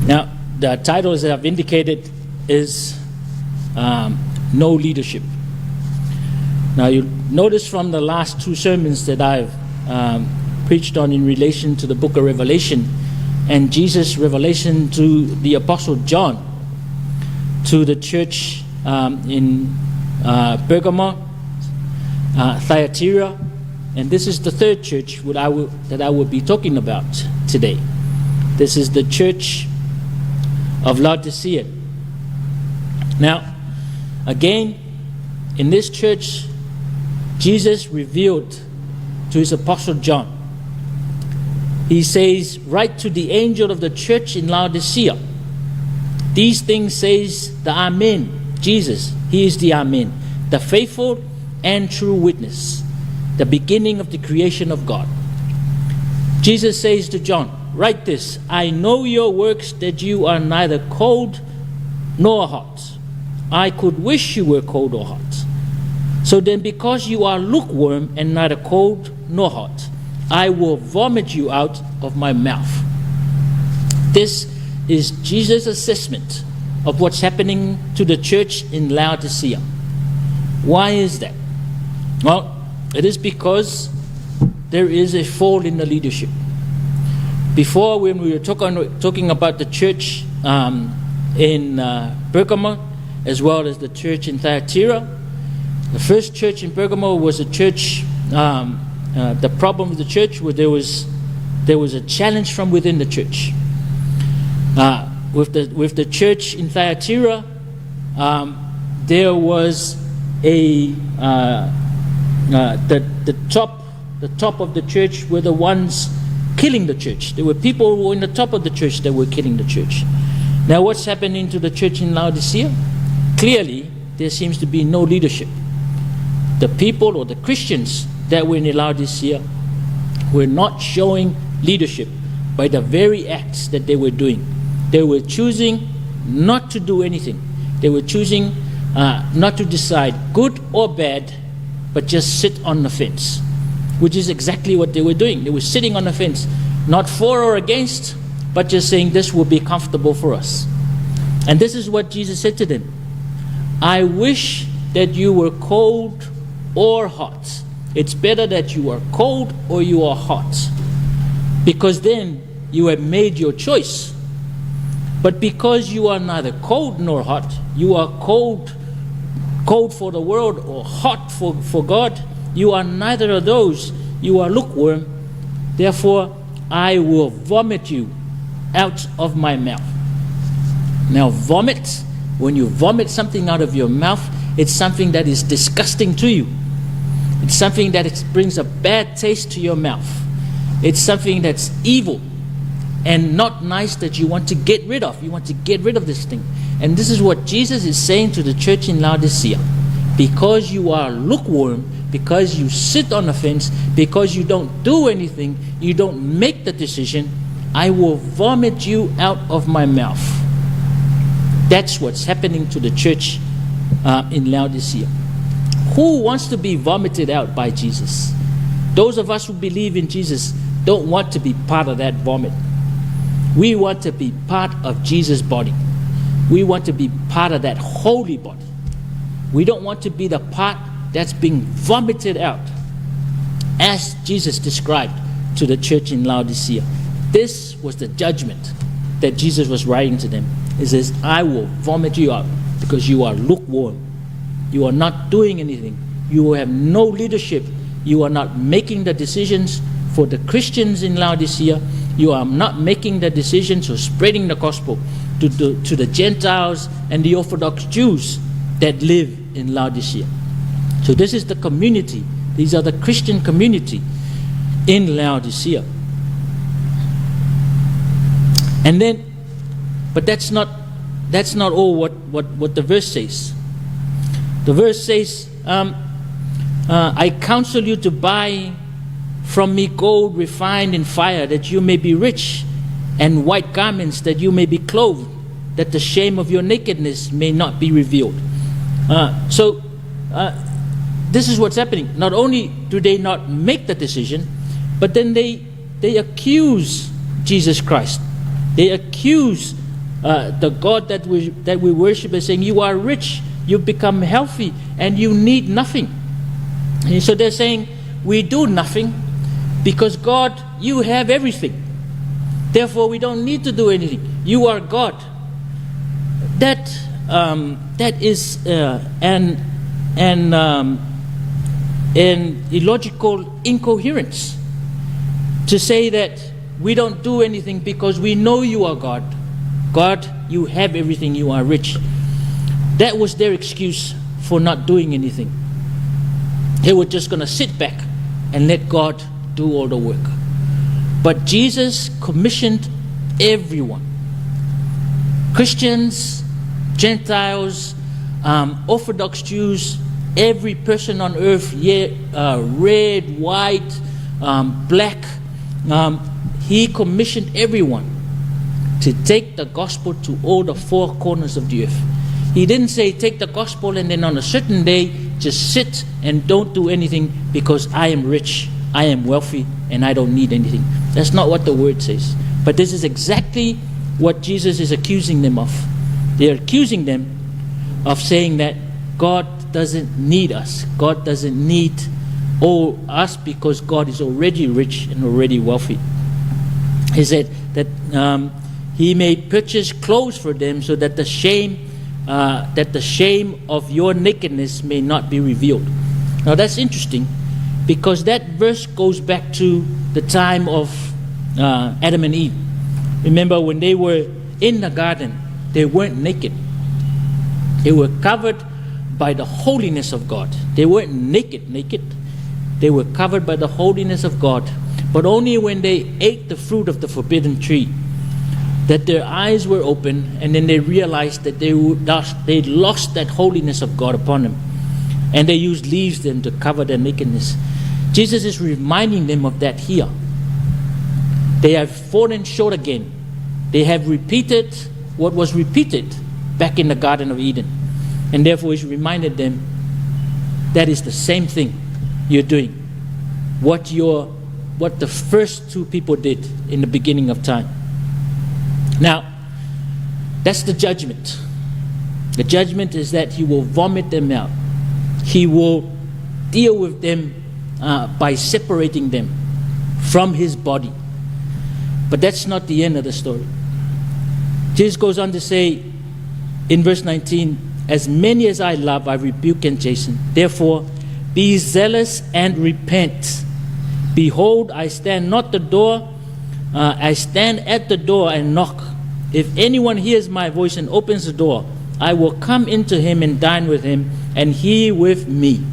[SPEAKER 7] Now, the title, as I've indicated, is No Leadership. Now, you notice from the last two sermons that I've preached on in relation to the book of Revelation and Jesus' revelation to the Apostle John, to the church in Pergamum, Thyatira, and this is the third church that I will be talking about today. This is the church of Laodicea. Now, again, in this church, Jesus revealed to his apostle John. He says, write to the angel of the church in Laodicea. These things says the Amen, Jesus. He is the Amen, the faithful and true witness, the beginning of the creation of God. Jesus says to John, Write this I know your works, that you are neither cold nor hot. I could wish you were cold or hot. So then, because you are lukewarm and neither cold nor hot, I will vomit you out of my mouth. This is Jesus' assessment of what's happening to the church in Laodicea. Why is that? Well, it is because there is a fall in the leadership. Before, when we were talking about the church in Pergamos, as well as the church in Thyatira, the first church in Pergamos was a church. The problem with the church was there was a challenge from within the church. With the church in Thyatira, there was a the top of the church were the ones killing the church. There were people who were in the top of the church that were killing the church. Now, what's happening to the church in Laodicea? Clearly, there seems to be no leadership. The people or the Christians that were in Laodicea were not showing leadership by the very acts that they were doing. They were choosing not to do anything. They were choosing not to decide good or bad, but just sit on the fence, which is exactly what they were doing. They were sitting on the fence, not for or against, but just saying this will be comfortable for us. And this is what Jesus said to them I wish that you were cold or hot. It's better that you are cold or you are hot, because then you have made your choice. But because you are neither cold nor hot, you are cold, cold for the world or hot for God, you are neither of those. You are lukewarm. Therefore, I will vomit you out of my mouth. Now, vomit, when you vomit something out of your mouth, it's something that is disgusting to you. It's something that brings a bad taste to your mouth. It's something that's evil and not nice that you want to get rid of. You want to get rid of this thing. And this is what Jesus is saying to the church in Laodicea. Because you are lukewarm, because you sit on the fence, because you don't do anything, you don't make the decision, I will vomit you out of my mouth. That's what's happening to the church in Laodicea. Who wants to be vomited out by Jesus? Those of us who believe in Jesus don't want to be part of that vomit. We want to be part of Jesus' body. We want to be part of that holy body. We don't want to be the part that's being vomited out, as Jesus described to the church in Laodicea. This was the judgment that Jesus was writing to them. He says, I will vomit you out because you are lukewarm. You are not doing anything. You have no leadership. You are not making the decisions for the Christians in Laodicea. You are not making the decisions or spreading the gospel to the Gentiles and the Orthodox Jews that live in Laodicea. So this is the community. These are the Christian community in Laodicea. And then, but that's not all what the verse says. The verse says, I counsel you to buy from me gold refined in fire, that you may be rich, and white garments, that you may be clothed, that the shame of your nakedness may not be revealed. So this is what's happening. Not only do they not make the decision, but then they accuse Jesus Christ. They accuse the God that we worship as saying, you are rich, you've become healthy, and you need nothing. And so they're saying, we do nothing because God, you have everything. Therefore, we don't need to do anything. You are God. That is an illogical incoherence to say that we don't do anything because we know you are God. God, you have everything, you are rich. That was their excuse for not doing anything. They were just going to sit back and let God do all the work. But Jesus commissioned everyone. Christians, Gentiles, Orthodox Jews, every person on earth, red, white, black, He commissioned everyone to take the gospel to all the four corners of the earth. He didn't say, take the gospel and then on a certain day just sit and don't do anything because I am rich, I am wealthy, and I don't need anything. That's not what the word says. But this is exactly what Jesus is accusing them of. They're accusing them of saying that God doesn't need us. God doesn't need all us because God is already rich and already wealthy. He said that he may purchase clothes for them so that the shame of your nakedness may not be revealed. Now that's interesting because that verse goes back to the time of Adam and Eve. Remember when they were in the garden, they weren't naked. They were covered by the holiness of God. They weren't naked. They were covered by the holiness of God. But only when they ate the fruit of the forbidden tree that their eyes were open, and then they realized that they lost that holiness of God upon them. And they used leaves then to cover their nakedness. Jesus is reminding them of that here. They have fallen short again. They have repeated what was repeated back in the Garden of Eden. And therefore he's reminded them that is the same thing you're doing. What the first two people did in the beginning of time. Now, that's the judgment. The judgment is that he will vomit them out. He will deal with them by separating them from his body. But that's not the end of the story. Jesus goes on to say in verse 19, as many as I love, I rebuke and chasten. Therefore, be zealous and repent. Behold, I stand at the door and knock. If anyone hears my voice and opens the door, I will come into him and dine with him, and he with me.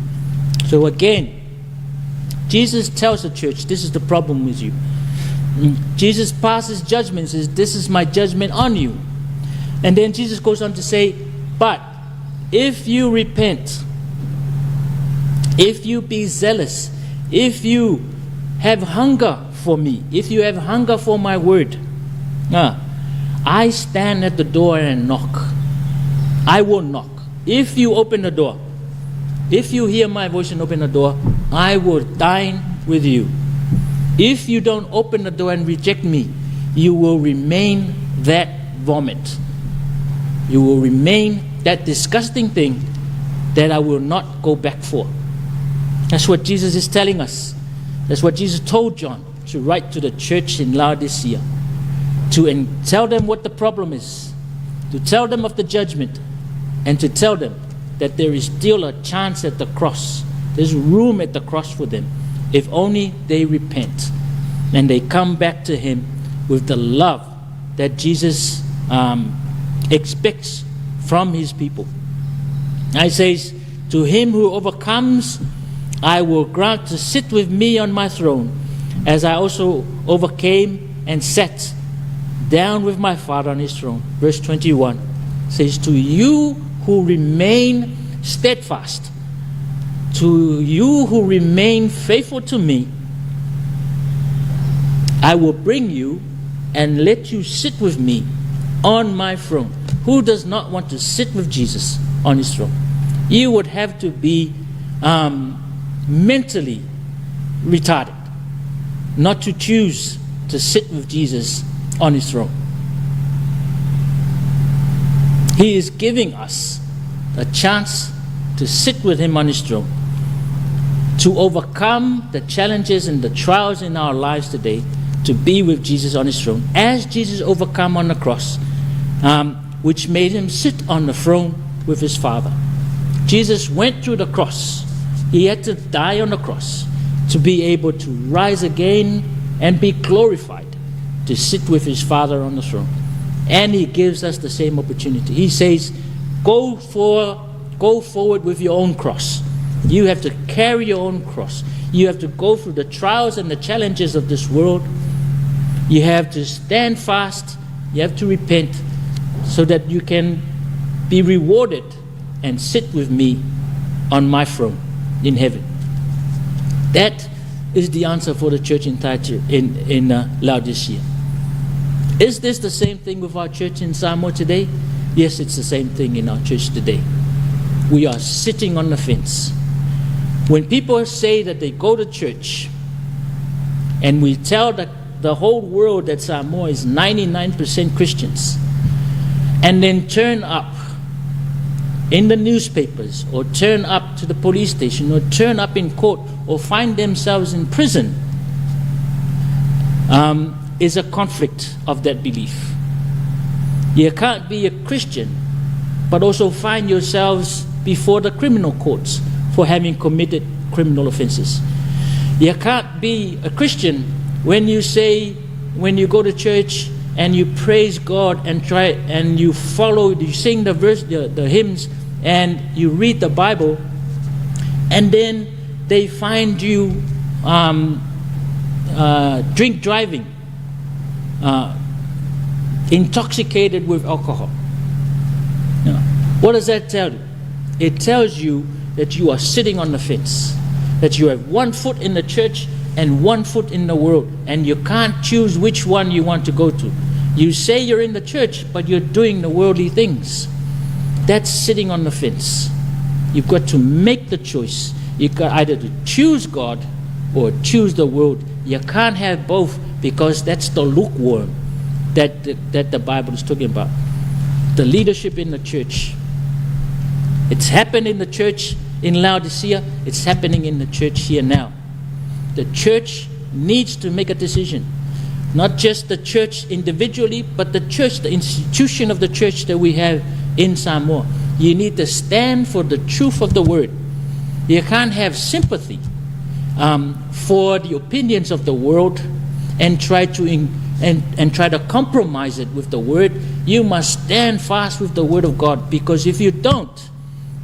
[SPEAKER 7] So again, Jesus tells the church, this is the problem with you. Jesus passes judgment, says, this is my judgment on you. And then Jesus goes on to say, but if you repent, if you be zealous, if you have hunger for me, if you have hunger for my word, I stand at the door and knock. I will knock. If you open the door, if you hear my voice and open the door, I will dine with you. If you don't open the door and reject me, you will remain that vomit. You will remain that disgusting thing that I will not go back for. That's what Jesus is telling us. That's what Jesus told John to write to the church in Laodicea, to tell them what the problem is, to tell them of the judgment, and to tell them that there is still a chance at the cross. There's room at the cross for them, if only they repent and they come back to him with the love that Jesus expects from his people. Now he says, to him who overcomes, I will grant to sit with me on my throne, as I also overcame and sat down with my Father on his throne. Verse 21 says, to you who remain steadfast, to you who remain faithful to me, I will bring you and let you sit with me on my throne. Who does not want to sit with Jesus on his throne? You would have to be mentally retarded not to choose to sit with Jesus on his throne. He is giving us a chance to sit with him on his throne, to overcome the challenges and the trials in our lives today, to be with Jesus on his throne, as Jesus overcome on the cross, which made him sit on the throne with his Father. Jesus went through the cross. He had to die on the cross to be able to rise again and be glorified, to sit with his Father on the throne. And he gives us the same opportunity. He says, go forward with your own cross. You have to carry your own cross. You have to go through the trials and the challenges of this world. You have to stand fast. You have to repent so that you can be rewarded and sit with me on my throne in heaven. That is the answer for the church in Thyatira, in Laodicea. Is this the same thing with our church in Samoa today? Yes, it's the same thing in our church today. We are sitting on the fence. When people say that they go to church, and we tell the whole world that Samoa is 99% Christians, and then turn up in the newspapers, or turn up to the police station, or turn up in court, or find themselves in prison, is a conflict of that belief. You can't be a Christian, but also find yourselves before the criminal courts for having committed criminal offenses. You can't be a Christian when you say, when you go to church and you praise God and try and you follow, you sing the verse, the hymns, and you read the Bible, and then they find you drink driving, intoxicated with alcohol. Now, what does that tell you? It tells you that you are sitting on the fence, that you have one foot in the church and one foot in the world, and you can't choose which one you want to go to. You say you're in the church, but you're doing the worldly things. That's sitting on the fence. You've got to make the choice. You've got either to choose God or choose the world. You can't have both, because that's the lukewarm that the Bible is talking about. The leadership in the church. It's happened in the church in Laodicea. It's happening in the church here now. The church needs to make a decision. Not just the church individually, but the church, the institution of the church that we have in Samoa. You need to stand for the truth of the word. You can't have sympathy for the opinions of the world and try to and try to compromise it with the word. You must stand fast with the word of God, because if you don't,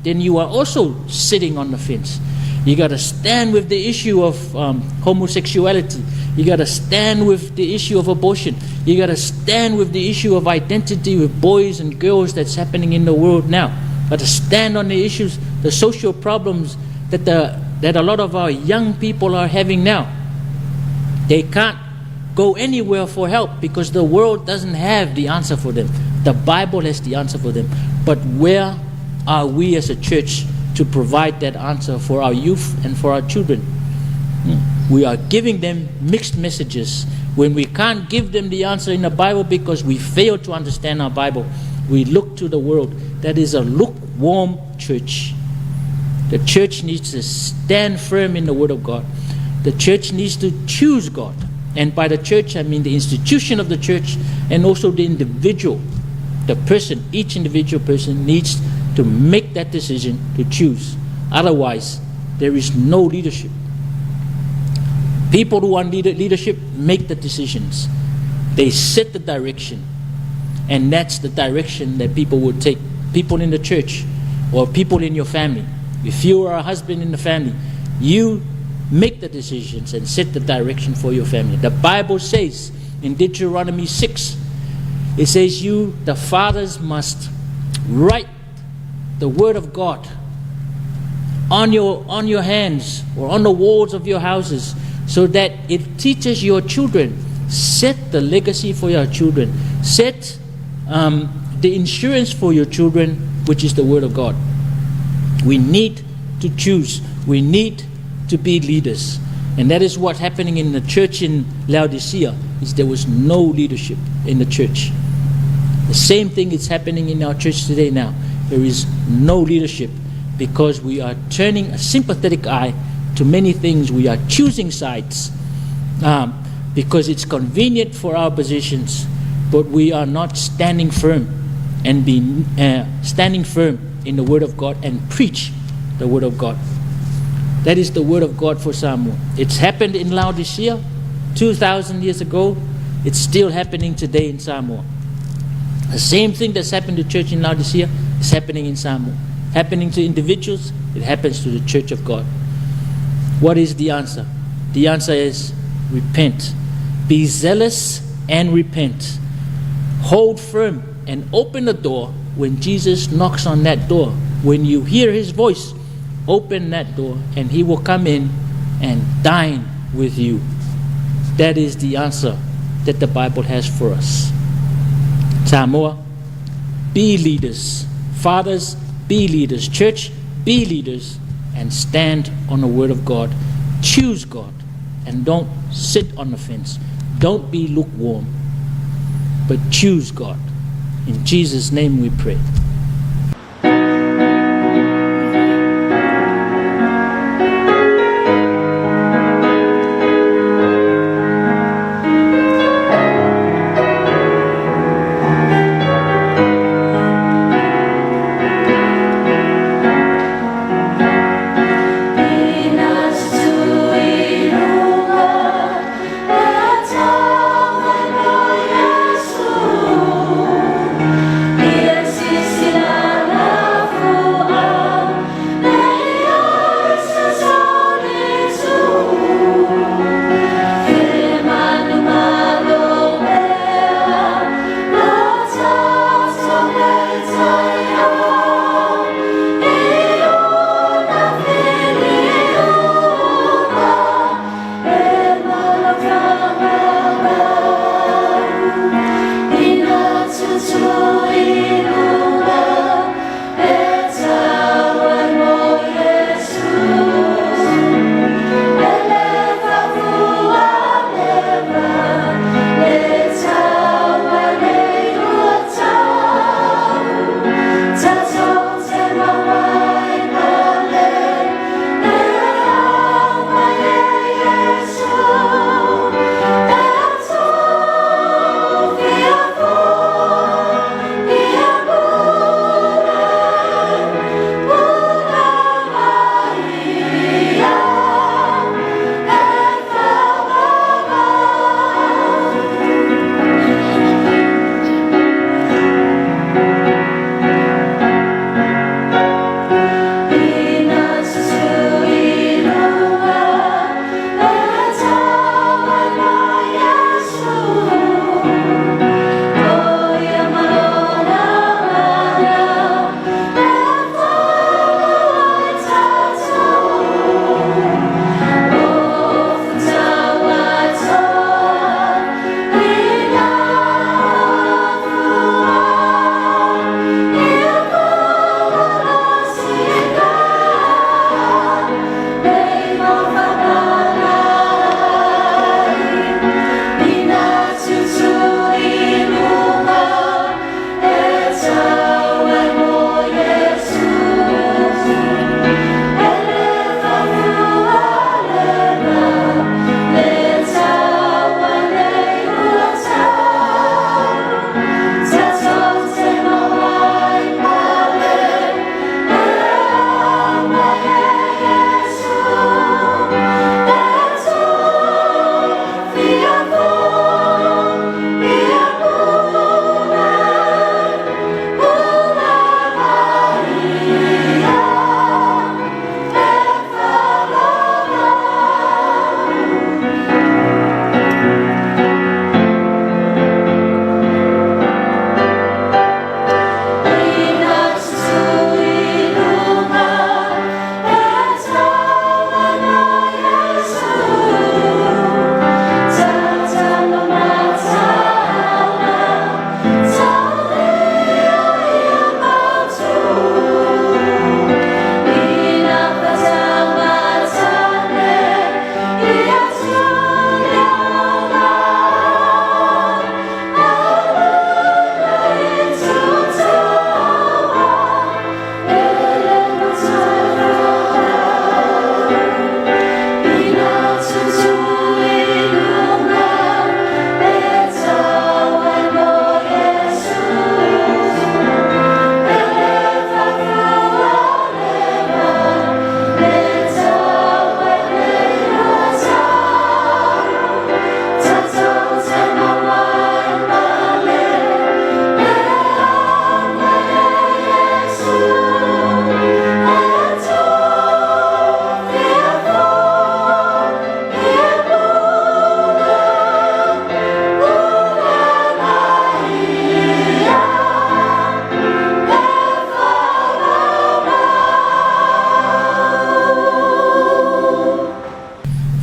[SPEAKER 7] then you are also sitting on the fence. You got to stand with the issue of homosexuality. You got to stand with the issue of abortion. You got to stand with the issue of identity with boys and girls that's happening in the world now. Got to stand on the issues, the social problems that a lot of our young people are having now. They can't go anywhere for help because the world doesn't have the answer for them. The Bible has the answer for them. But where are we as a church to provide that answer for our youth and for our children? We are giving them mixed messages. When we can't give them the answer in the Bible because we fail to understand our Bible, we look to the world. That is a lukewarm church. The church needs to stand firm in the Word of God. The church needs to choose God. And by the church, I mean the institution of the church and also the individual. The person, each individual person needs to make that decision to choose. Otherwise, there is no leadership. People who want leadership make the decisions. They set the direction. And that's the direction that people will take. People in the church or people in your family. If you are a husband in the family, you make the decisions and set the direction for your family. The Bible says in Deuteronomy 6, it says you, the fathers, must write the word of God on your hands or on the walls of your houses, so that it teaches your children. Set the legacy for your children. Set the insurance for your children, which is the word of God. We need to choose. We need to be leaders. And that is what's happening in the church in Laodicea, is there was no leadership in the church. The same thing is happening in our church today now. There is no leadership because we are turning a sympathetic eye to many things. We are choosing sides because it's convenient for our positions, but we are not standing firm and be standing firm in the Word of God and preach the Word of God. That is the Word of God for Samoa. It's happened in Laodicea 2,000 years ago. It's still happening today in Samoa. The same thing that's happened to church in Laodicea is happening in Samoa. Happening to individuals, it happens to the church of God. What is the answer? The answer is repent. Be zealous and repent. Hold firm and open the door when Jesus knocks on that door. When you hear his voice, open that door and he will come in and dine with you. That is the answer that the Bible has for us. Samoa, be leaders. Fathers, be leaders. Church, be leaders and stand on the Word of God. Choose God and don't sit on the fence. Don't be lukewarm, but choose God. In Jesus' name we pray.
[SPEAKER 8] Yes,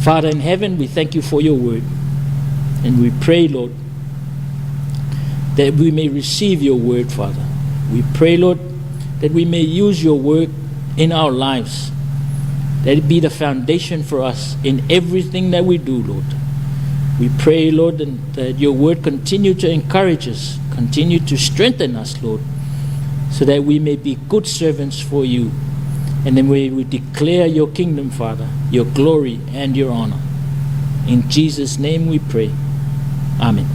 [SPEAKER 7] Father in heaven, we thank you for your word. And we pray, Lord, that we may receive your word, Father. We pray, Lord, that we may use your word in our lives. That it be the foundation for us in everything that we do, Lord. We pray, Lord, that your word continue to encourage us, continue to strengthen us, Lord, so that we may be good servants for you. And then we declare your kingdom, Father, your glory and your honor. In Jesus' name we pray. Amen.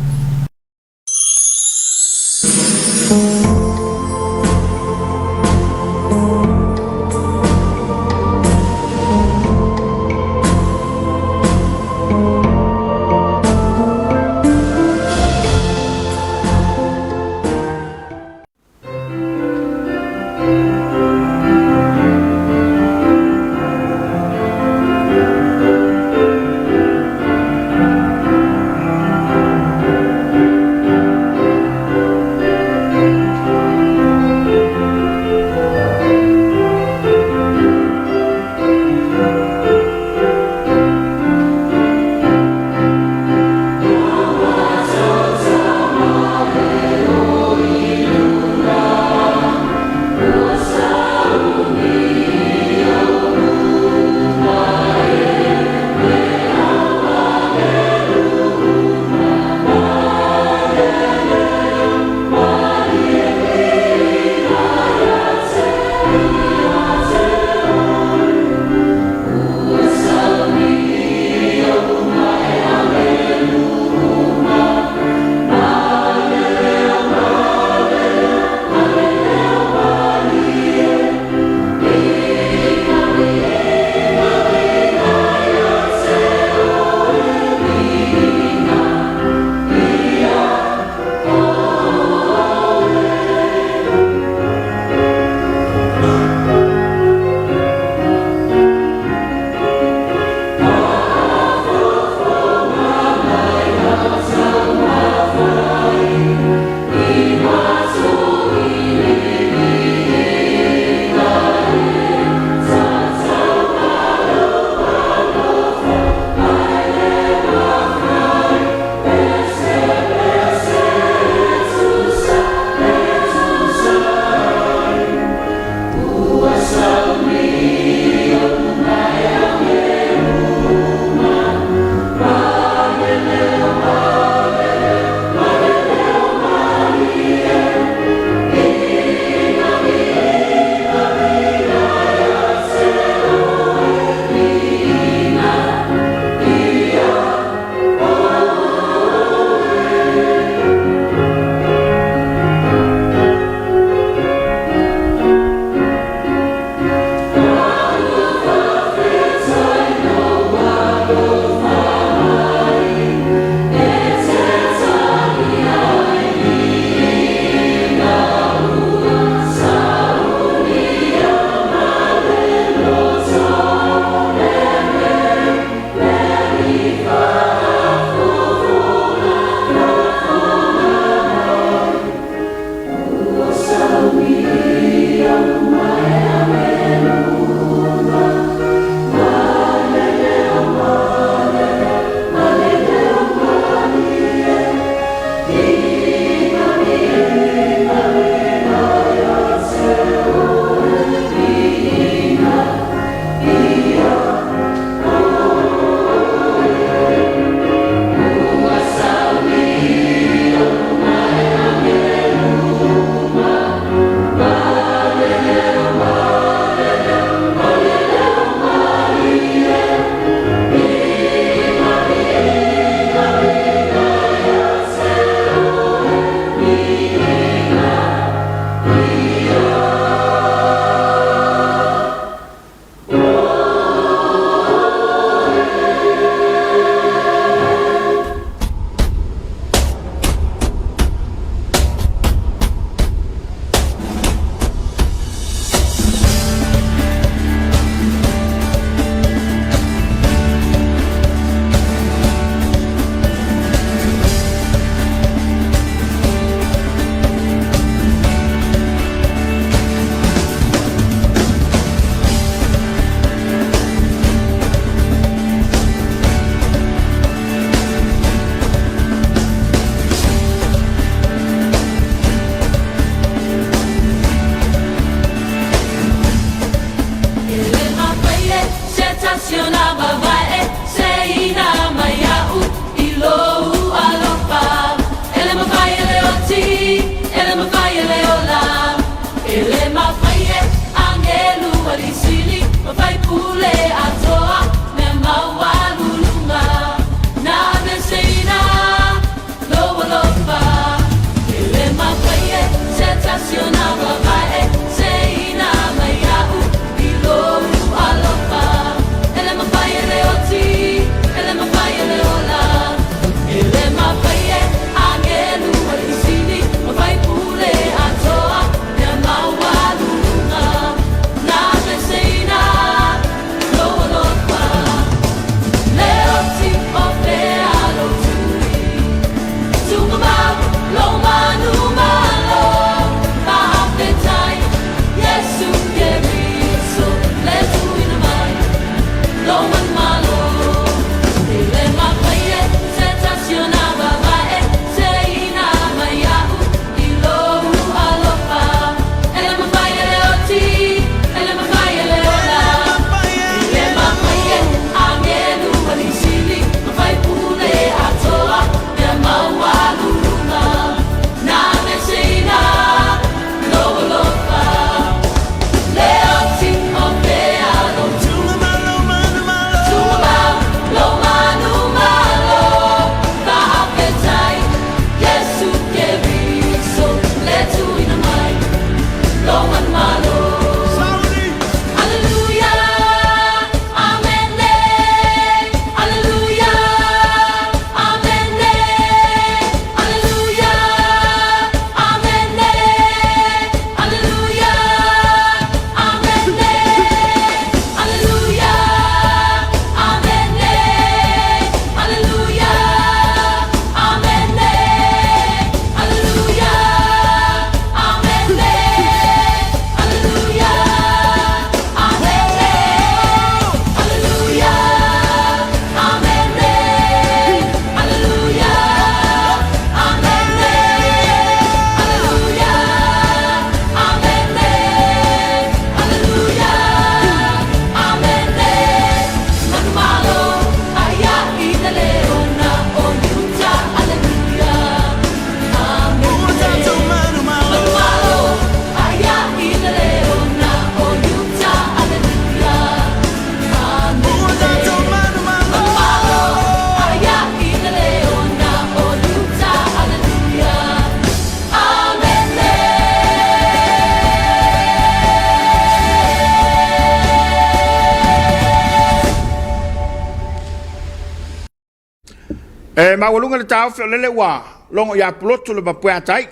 [SPEAKER 1] E maualuga le taofi o lele ua logo ia Pulotu le mapueatai.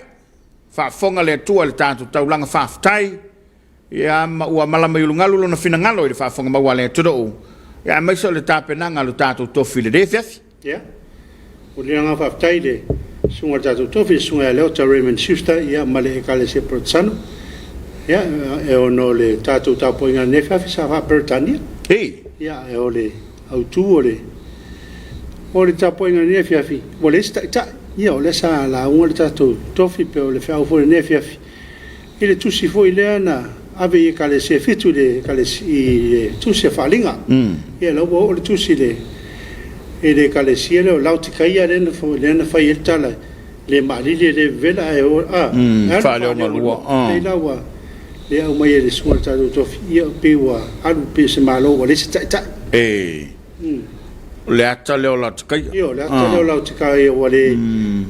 [SPEAKER 1] Faafofoga le Atua i le tatou taulaga faafetai, ia ma ua malama i ulugalu lona finagalo i le faafofoga maua a le atunuu, ia aemaise o le tapenaga a lo tatou tofi i lenei afiafi.
[SPEAKER 2] Ia, momoli le agaga faafetai i le susuga i le tatou tofi, le susuga ia Leota Raymond Schuster, ia ma le Ekalesia Perotesano. Ia, e ono o le tatou tapuaiga i lenei afiafi sa faa-Peretania.
[SPEAKER 1] Ei.
[SPEAKER 2] Ia, o le autu o le o le tapuaiga i lenei afiafi, ua leai se taitai. Ia, o lea sa lauga le tatou tofi pei o le feau foi i lenei afiafi, i le tusi foi lea na ave i Ekalesia e fitu i le i le tusi a Faaaliga. Ia, la ua oo le tusi i le i le Ekalesia lea o Laotikaia lea na lea na fai ai le tala, le maalili e le vevela ae o a, e alu
[SPEAKER 1] faaleogalua.
[SPEAKER 2] Pei la ua lea aumai e le susuga i le tatou tofi, ia pei ua alu pei o se Malo ua leai se taitai.
[SPEAKER 1] E, o le ata lea o Laotikaia.
[SPEAKER 2] Ia, o le ata lea o Laotikaia ua le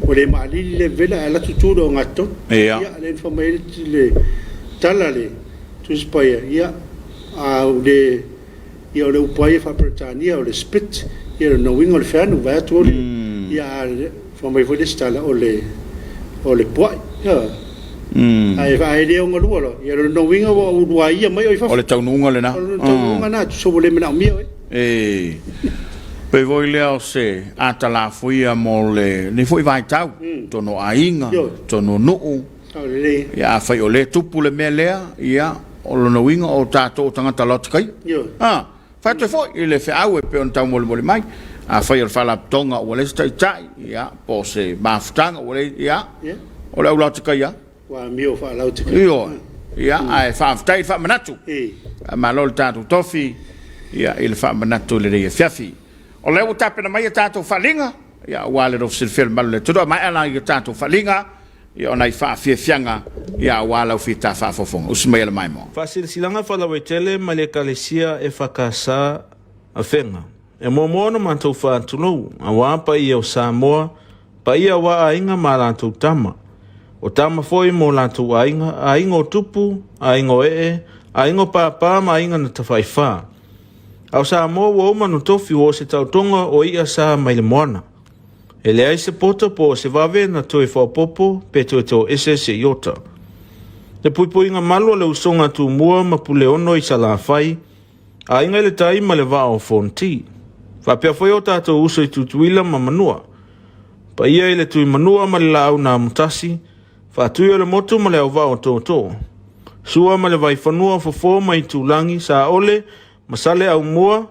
[SPEAKER 2] ua le maalili le vevela ae alu atu tu i le ogatotonu.
[SPEAKER 1] Ia.
[SPEAKER 2] Ia, lea na fai mai ai le tala a le Tusi Paia, ia, a ou le, ia o le upu lava ia faa-Peretania o le spit, ia o lona uiga o le feanu vaeatu le, ia a fai mai foi le isi tala o le o le puai. Ioe. Ae ae le ogalua loa, ia o lona uiga ua uluaia mai oe i fafo.
[SPEAKER 1] O le taunuuga lena.
[SPEAKER 2] O le taunuuga lena, tusa ua le manaomia oe.
[SPEAKER 1] E pei foi lea o se ata lafoia mo lenei foi vaitau, totonu o aiga, totonu o nuu. Ia afai o lea e tupu le mea lea, ia o lona uiga o tatou o tagata laotikaia. A, fai atu ai foi i le feau e pei ona taumolimoli mai, afai o le faalapotopotoga ua leai se taitai, ia po o se mafutaga ua leai, ia o le au laotikaia.
[SPEAKER 2] Ua amio faalaotikaia.
[SPEAKER 1] Ioe. Ia, ae faafetai i le faamanatu. Faamalo i le tatou tofi, ia, i le faamanatu i lenei afiafi. O lea ua tapena mai a tatou faaaliga, ia, aua le lofu silafia o le malu o le atunuu. A maea la i a tatou faaaliga, ia, o nai faafiafiaga, ia, aua lau fita faafofoga. Usi mai e le maimoa.
[SPEAKER 8] Faasilasilaga faalauaitele mai le Ekalesia EFKS Afega. E muamua ona matou faatulou, aua paia o Samoa, paia aua aiga ma a latou tama. O tama foi mo latou aiga, aiga o tupu, aiga o ee, aiga o pāpā ma aiga na tafaifa. A o Samoa ua uma ona tofi ua o se taotoga o i'a sa mai le moana. E leai se poto po o se vave na toe faaopoopo pe toe toese se iota. Le puipuiga malu a le usoga a Tumua ma Puleono i Salafai, Aiga i le Tai ma le Vaa o Fonti. Faapea foi o tatou uso i Tutuila ma Manua. Paia i le Tuimanua ma le Laau na Amotasi, Faatui o le Motu ma le Auvaa o Tootoo. Sua ma le Vaifanua o Fofo ma Itulagi, Saole ma Saleaaumua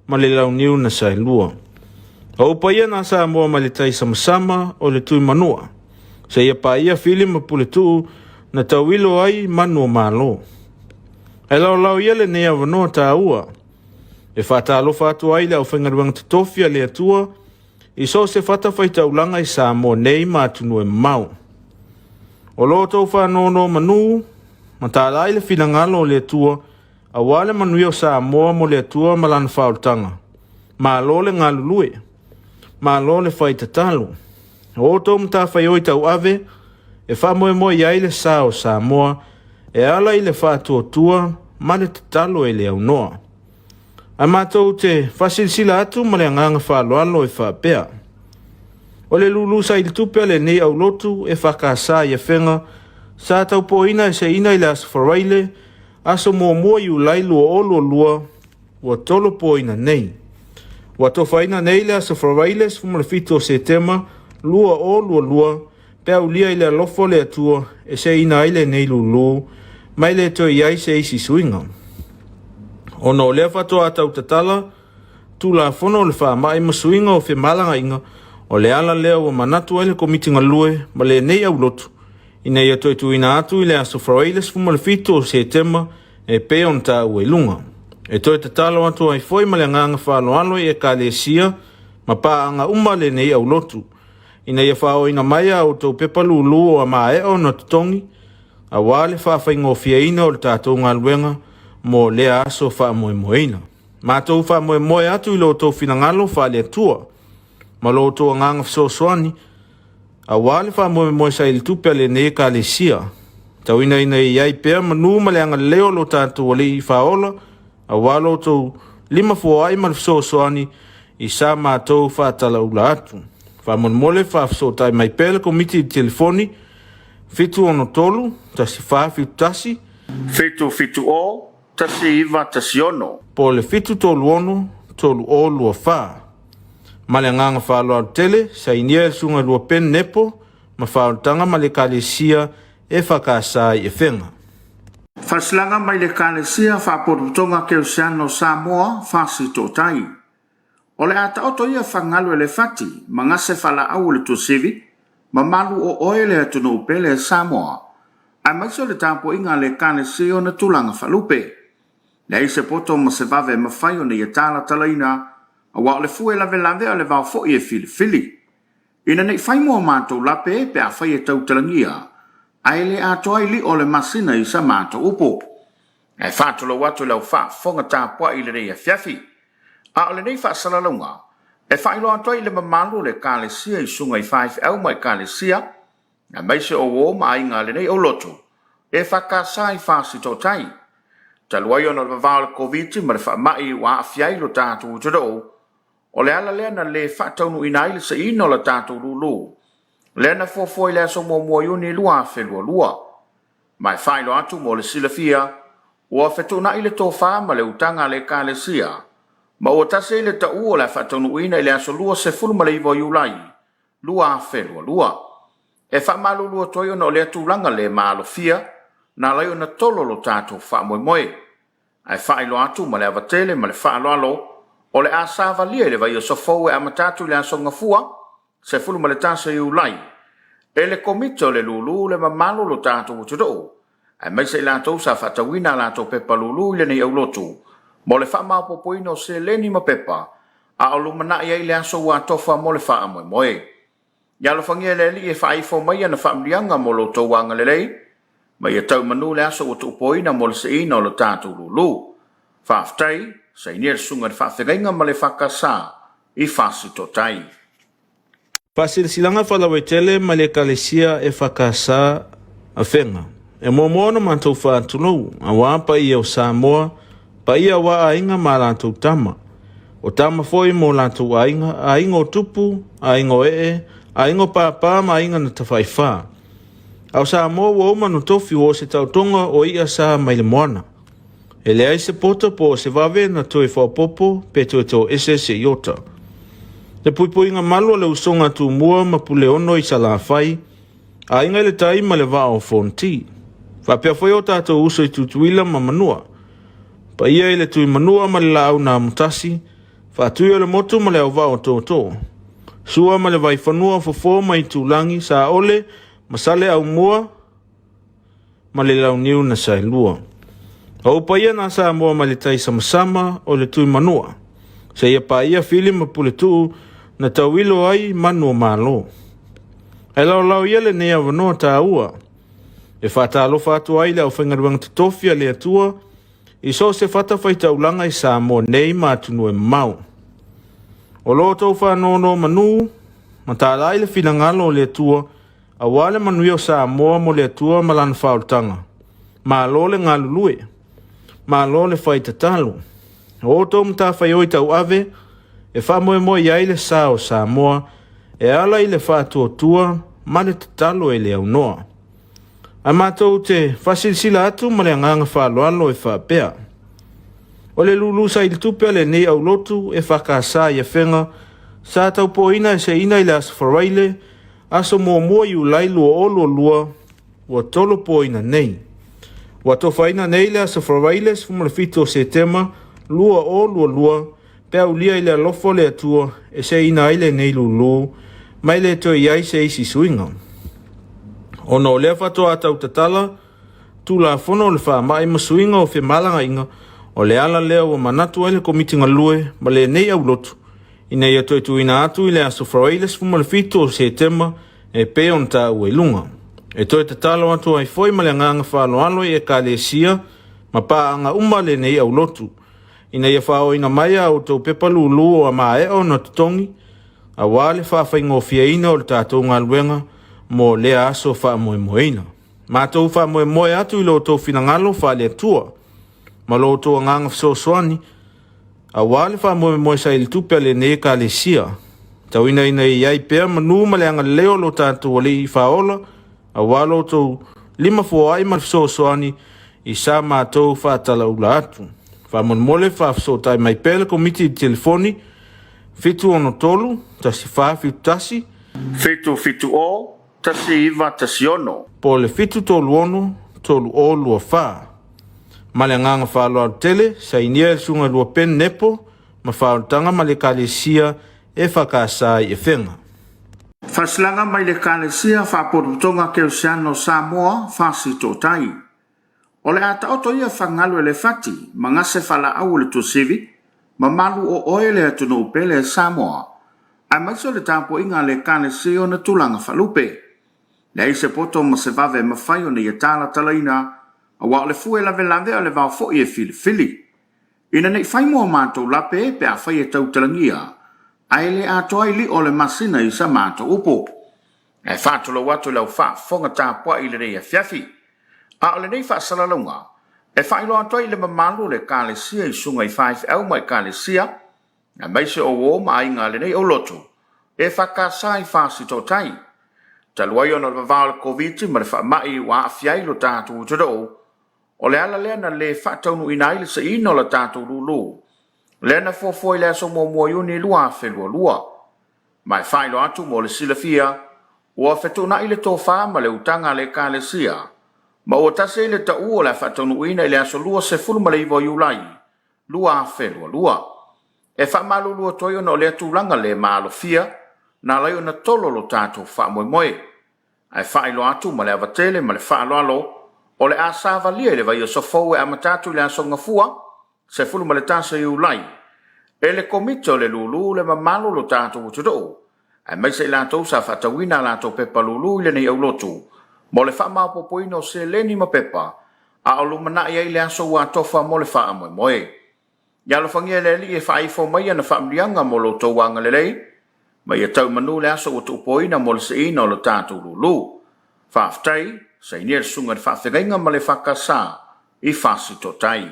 [SPEAKER 8] ma le Launiu na Saelua. O ou paia na Samoa mai le tai samasama o le Tuimanua, seia paia Fili ma Puletuu na tauilo ai manu o Malo. Ae laolao ia lenei avanoa taua e faatalofa atu ai le aufaigaluega totofi a le Atua i so o se fatafaitaulaga i Samoa nei ma atunuu e mamao. O lo outou faanonomanu ma tala ai le finagalo o le Atua aua le manuia o Samoa mo le Atua ma lana faaolataga. Malo le galulue. Malo le fai tatalo. O outou matafaioi tauave e faamoemoe i ai le sa o Samoa e ala i le faatuatua ma le tatalo e le aunoa. Ae matou te faasilasila atu ma le agaga faaaloalo e faapea, O le lulu sailitupe a lenei aulotu e FKS i Afega sa taupoina e seina i le Aso Faraile, aso muamua Iulai 2022, ua tolopoina nei. Ua tofaina nei le Aso Faraile 17 o Setema 2022 pe aulia i le alofa o le Atua e seina ai lenei lulu ma e le toe i ai se isi suiga. Ona o lea faatoa tautatala Tulafono o le Faamai ma Suiga o Femalagaaiga, o le ala lea ua manatu ai le Komiti Galue ma lenei aulotu ina ia toe tuuina atu i le Aso Faraile 17 o Setema e pei ona taua i luga. E toe tatalo atu ai foi ma le agaga faaaloalo i Ekalesia ma paaga uma a lenei aulotu ina ia faaooina mai a outou pepa lulu o a maea ona totogi aua le faafaigofieina o le tatou galuega mo lea aso faamoemoeina. Matou faamoemoe atu i lo outou finagalo faale-Atua ma lo outou agaga fesoasoani aua le faamoemoe sailitupe a lenei Ekalesia, tauina ina ia i ai pea manu ma le agalelei o lo tatou Alii Faaola, aua lo outou lima foai ma le fesoasoani. i sa matou faatalaula atu. Faamolemole faafesootai mai pea le Komiti i le telefoni 763 1471
[SPEAKER 1] 770 1916.
[SPEAKER 8] Po o le 736 3024. Ma le agaga faaaloalo tele, sainia e le Susuga Luapene Nepo ma faaolataga ma le Ekalesia EFKS i Afega.
[SPEAKER 1] Faasilasilaga mai le Ekalesia Faapotopotoga Kerisiano o Samoa, Fasi Tootai. O le a taoto ia fagalu e le fati ma gase faalaau o le Tuasivi, mamalu o oe le atunuu pele Samoa, aemaise o le tapuaiga a le Ekalesia i ona tulaga faalupe. Leai se poto ma se vave e mafai ona ia talatalaina, aua o le fue lavelave a o le vao foi e filifili. Ina ne i fai mo matou lape pe afai e tautalagia, ae le atoa ai lio o le masina i sa matou upu. Ae faatulou atu i lau faafofoga tapuai i lenei afiafi. A o lenei faasalalauga, e faailoa atu ai i le mamalu o le Ekalesia i susuga i faifeau ma Ekalesia, aemaise o uo ma aiga a lenei aulotu, EFKS i Fasitootai. Talu ai ona o le vavao o le Koviti ma le faamai ua aafia ai lo tatou atunuu, o le ala lea na le faataunuuina ai le seiina o la tatou lulu, lea na fuafua i le aso 1 o Iuni 2022. Ma e faailoa atu mo le silafia, ua fetuunai le tofa ma le utaga a le Ekalesia, ma ua tasi ai le taʻu o le a faataunuuina i le aso 29 o Iulai 2022. E faamalulu atu ai ona o lea tulaga le maalofia na ala ai ona tolo lo tatou faamoemoe. Ae faailoa atu ma le ava tele ma le faaaloalo, o le a savalia i le vaiaso fou e amata atu i le aso Gafua, 11 o Iulai, e le Komiti o le Lulu le mamalu o lo tatou atunuu, aemaise i latou sa faatauina a latou pepa lulu i lenei aulotu, mo le faamaopoopoina o seleni ma pepa a o lumanai ai le aso ua atofa mo le faamoemoe. Ia alofagia e le Alii e faaifo mai ana faamanuiaga mo lo outou agalelei, ma ia tau i manu le aso ua tuupoina mo le seiina o lo tatou lulu. Faafetai, sainia le Susuga i le Faafeagaiga ma le EFKS i Fasitootai.
[SPEAKER 8] Faasilasilaga faalauaitele mai le Ekalesia EFKS Afega. E muamua ona matou faatulou, aua paia o Samoa, paia aua aiga ma a latou tama. O tama foi mo latou aiga, aiga o tupu, aiga o ee, aiga o pāpā ma aiga na tafaifa. A o Samoa ua uma ona tofi ua o se taotoga o i'a sa mai le moana. E leai se poto po o se vave na toe faaopoopo pe toe toese se iota. Le puipuiga malu a le usoga a Tumua ma Puleono i Salafai, Aiga i le Tai ma le Vaa o Fonoti. Faapea foi o tatou uso i Tutuila ma Manua. Paia i le Tuimanua ma le Laau na Amotasi, Faatui o le Motu ma le Auvaa o Tootoo. Sua ma le Vaifanua o Fofo ma Itulagi, Saole ma Saleaaumua, ma le launiu na saelua. O ou paia nā Samoa mai le tai samasama o le Tuimanua, seia paia Fili ma Puletuu na tauilo ai manu o Malo. Ae laolao ia lenei avanoa tāua e faatalofa atu ai le aufaigaluega totofi a le Atua i so o se fatafaitaulaga i Samoa nei ma atunuu e mamao. O lo outou faanonomanu ma talai le finagalo o le Atua Aua le manuia o Samoa mo le Atua ma lana faaolataga. Malo le galulue. Malo le fai tatalo. O outou matafaioi tauave e faamoemoe i ai le sa o Samoa e ala i le faatuatua ma le tatalo e le aunoa. Ae matou te faasilasila atu ma le agaga faaaloalo e faapea, O le lulu saili tupe a lenei aulotu e FKS i Afega sa taupoina e seina i le Aso Faraile Aso muamua Iulai 2022 ua tolopoina nei. Ua tofaina nei le Aso Faraile 17 o Setema 2022 pe aulia i le alofa o le Atua e seiina ai lenei lulu ma e le toe i ai se isi suiga. Ona o lea faatoa tautatala Tulafono o le Faamai ma Suiga o Femalagaaiga, o le ala lea ua manatu ai le Komiti Galue ma lenei aulotu ina ia toe tuuina atu i le aso Faraile 17 o Setema e pei ona taua i luga. E toe tatalo atu ai foi ma le agaga faaaloalo i Ekalesia ma paaga uma a lenei aulotu ina ia faaooina mai a outou pepa lulu o maea ona totogi aua le faafaigofieina o le tatou galuega mo lea aso faamoemoeina. Matou faamoemoe atu i lo outou finagalo faale-Atua ma lo outou agaga fesoasoani. Auā le faamoemoe saili tupe a lenei Ekalesia, tauina ina ia i ai pea manu ma le agalelei o lo tatou Alii Faaola, auā lo outou lima foai ma le fesoasoani i sa matou faatalaula atu. Faamolemole faafesootai mai pea le Komiti i le telefoni 763 1471
[SPEAKER 1] 770 1916.
[SPEAKER 8] Po o le 736 3024. Ma le agaga faaaloalo tele, sainia e le Susuga Luapen Nepo ma faaolataga ma le Ekalesia EFKS i Afega.
[SPEAKER 1] Faasilaaga mai le Ekalesia Faapotopotoga Kerisiano o Samoa, Fasi Tootai. O le a taoto ia fagalu e le fati ma gase faalaau o le Tuasivi, mamalu o oe le atunuu pele Samoa, aemaise o le tapuaiga a le Ekalesia i ona tulaga faalupe. Leai se poto ma se vave e mafai ona ia talatalaina, aua o le fue lavelave o le vao foi e filifili. Ina ne i fai mo matou lape pe afai e tautalagia, ae le atoa ai lio o le masina i sa matou upu. Ae faatulou atu i lau faafofoga tapuai i lenei afiafi. A o lenei faasalalauga, e faailoa atu ai i le mamalu o le Ekalesia i susuga i faifeau ma Ekalesia, aemaise o uo ma aiga a lenei aulotu, EFKS i Fasitootai. Talu ai ona o le vavao o le Koviti ma le faamai ua aafia ai lo tatou atunuu, o le ala lea na le faataunuuina ai le seiina o la tatou lulu, lea na fuafua i le aso 1 o Iuni 2022. Ma e faailoa atu mo le silafia, ua fetuunai le tofa ma le utaga a le Ekalesia, ma ua tasi ai le taʻu o le a faataunuuina i le aso 29 o Iulai 2022. E faamalulu atu ai ona o lea tulaga le maalofia na ala ai ona tolo lo tatou faamoemoe. Ae faailoa atu ma le ava tele ma le faaaloalo, o le a savalia i le vaiaso fou e amata atu i le aso Gafua 11 Iulai, e le Komiti o le Lulu le mamalu o lo tatou atunuu, aemaise i latou sa faatauina a latou pepa lulu i lenei aulotu, mo le faamaopoopoina o seleni ma pepa a o lumanai ai le aso ua atofa mo le faamoemoe. Ia alofagia e le Alii e faaifo mai ana faamanuiaga mo lo outou agalelei, ma ia tau i manu le aso ua tuupoina mo le seiina o lo tatou lulu. Faafetai, sainia le Susuga i le Faafeagaiga ma le EFKS i Fasitootai.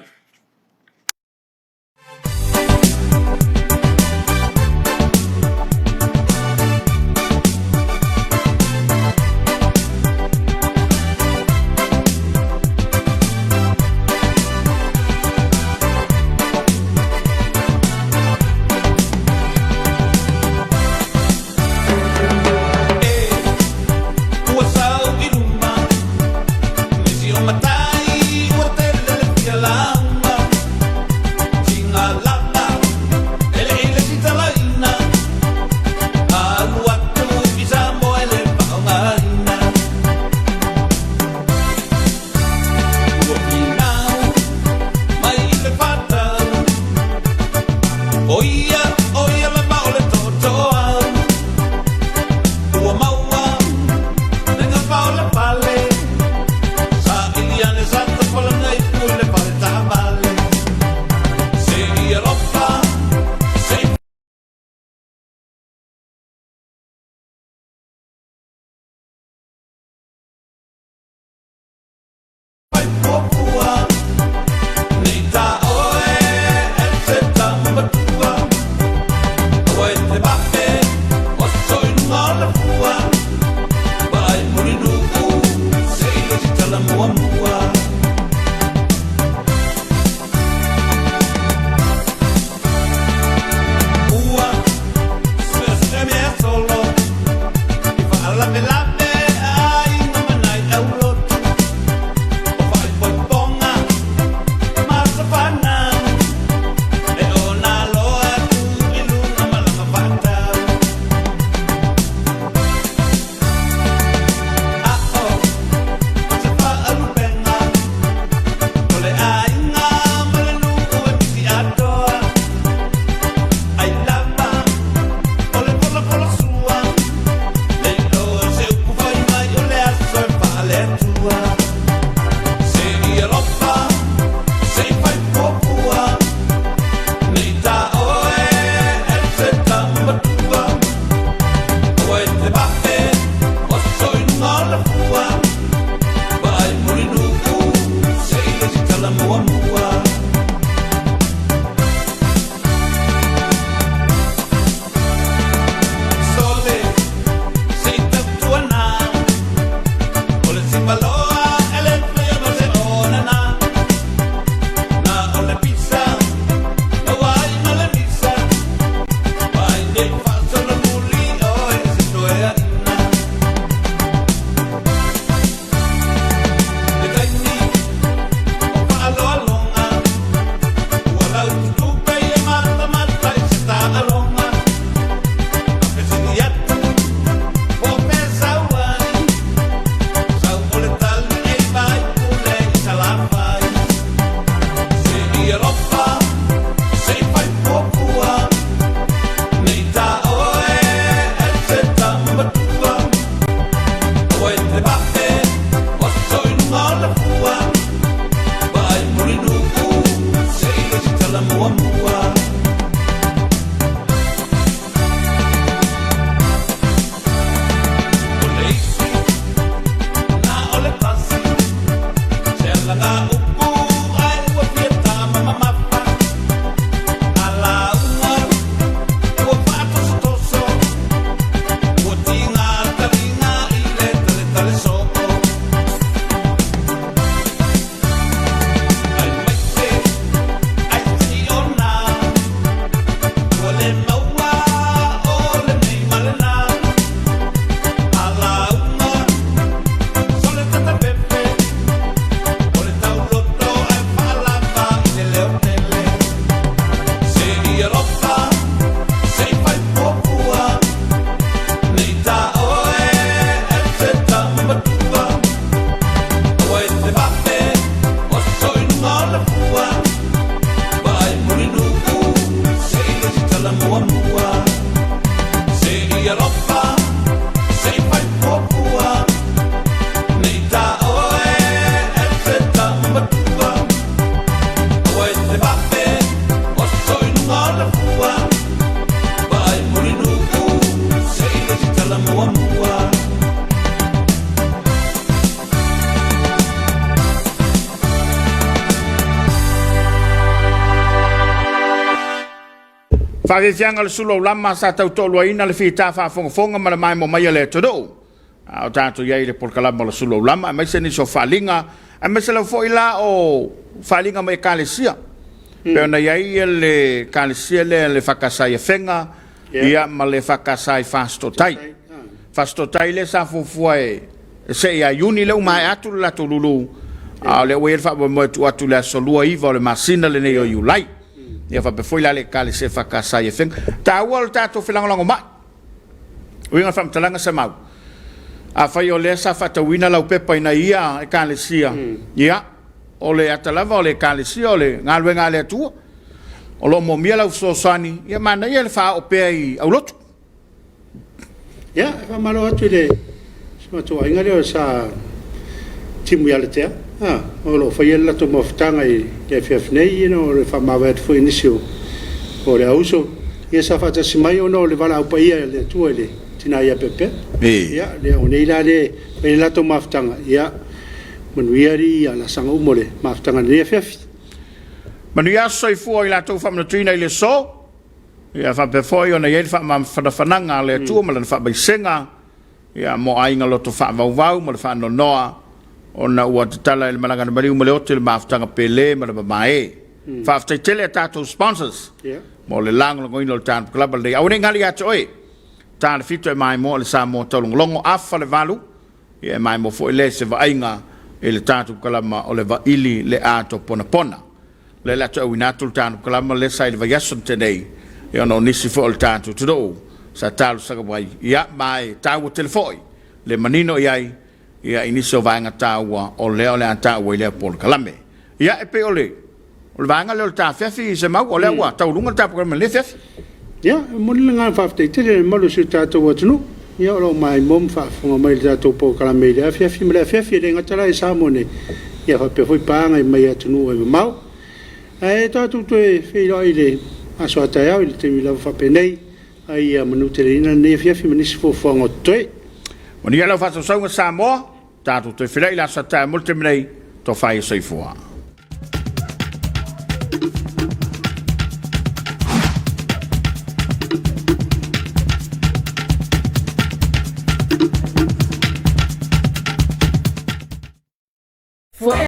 [SPEAKER 9] Ua sau i luma, nisi o matai ua tele le fia lauga.
[SPEAKER 1] Faafiafiaga o le sulu aulama sa tau toaluaina le fita faafogafoga ma le maemo mai a le atunuu. A o tatou i ai i le polokalama o le sulu aulama, aemaise nisi o faaaliga, aemaise lava foi la o faaaliga mai Ekalesia. Pei ona i ai le Ekalesia lea le EFKS i Afega, ia ma le EFKS i Fasitootai. Fasitootai lea sa fuafua e see ia Iuni lea ua maea atu le latou lulu, a o lea ua i ai le faamoemoe e tuu atu i le aso 29 o le masina lenei o Iulai. Ia faapea foi la le Ekalesia EFKS i Afega. Taua lo tatou felagolagomai. Uiga o le faamatalaga Semau, afai o lea sa faatauina lau pepa i nai ia Ekalesia, ia, o le ata lava o le Ekalesia o le galuega a le Atua, o lo o moomia lau fesoasoani, ia manaia le faaoo pea i aulotu.
[SPEAKER 2] Ia, e faamalo atu i le si matou aiga lea o Sa Timu ia Letea, o lo o faia le latou mafutaga i le afiafi nei, ia o le faamavae atu foi i nisi o le auuso, ia sa faatasi mai ona o le valaau paia a le Atua i le tina ia Pea. Ia, o nei la lea e fai le latou mafutaga, ia manuia alii laasaga uma o le mafutaga i lenei afiafi.
[SPEAKER 1] Manuia aso soifua i latou faamanatuina i le aso. Ia faapea foi ona i ai le faamafanafanaga a le Atua ma Lana faamaisega ia mo aiga loto faavauvau ma le faanoanoa ona ua tatala i le malaga na maliu ma le oti le mafutaga pele ma le mamae. Faafetai tele a tatou sponsors mo le lagolagoina o le tatou kalaba lenei. Aua ne i galo ia te oe, ta le fito e maimoa le Samoa taulogologo, afa le valu, ia e maimoa foi lea i se vaaiga i le tatou kalama o le vaili le ato ponapona. Lea o le a toe auina atu le tatou kalama lea sa i le vaiaso na tea nei, ia ona o nisi foi o le tatou atunuu sa talosaga mai, ia ma e taua tele foi le manino i ai ia i nisi o vaega taua o lea o le a taua i lea polokalame. Ia e pei o le o le vaega lea o le tafiafi Semau, o lea ua taualuga le tatou polokalame i lenei afiafi.
[SPEAKER 2] Ia, e momoli le agaga faafetai tele i le mamalu o si o tatou atunuu, ia o lo o maimoa ma faafofoga mai i le tatou polokalame i le afiafi ma le afiafi, e le gata la i Samoa nei, ia faapea foi paaga mai atunuu e mamao. Ae tatou toe feiloai i le aso a taeao i le taimi lava faapenei, a ia manuteleina lenei afiafi ma nisi fuafuaga o totoe.
[SPEAKER 1] Manuia lau faasausauga Samoa, tatou toe feiloai i le aso a taeao mo le taimi nei, tofa ia soifua.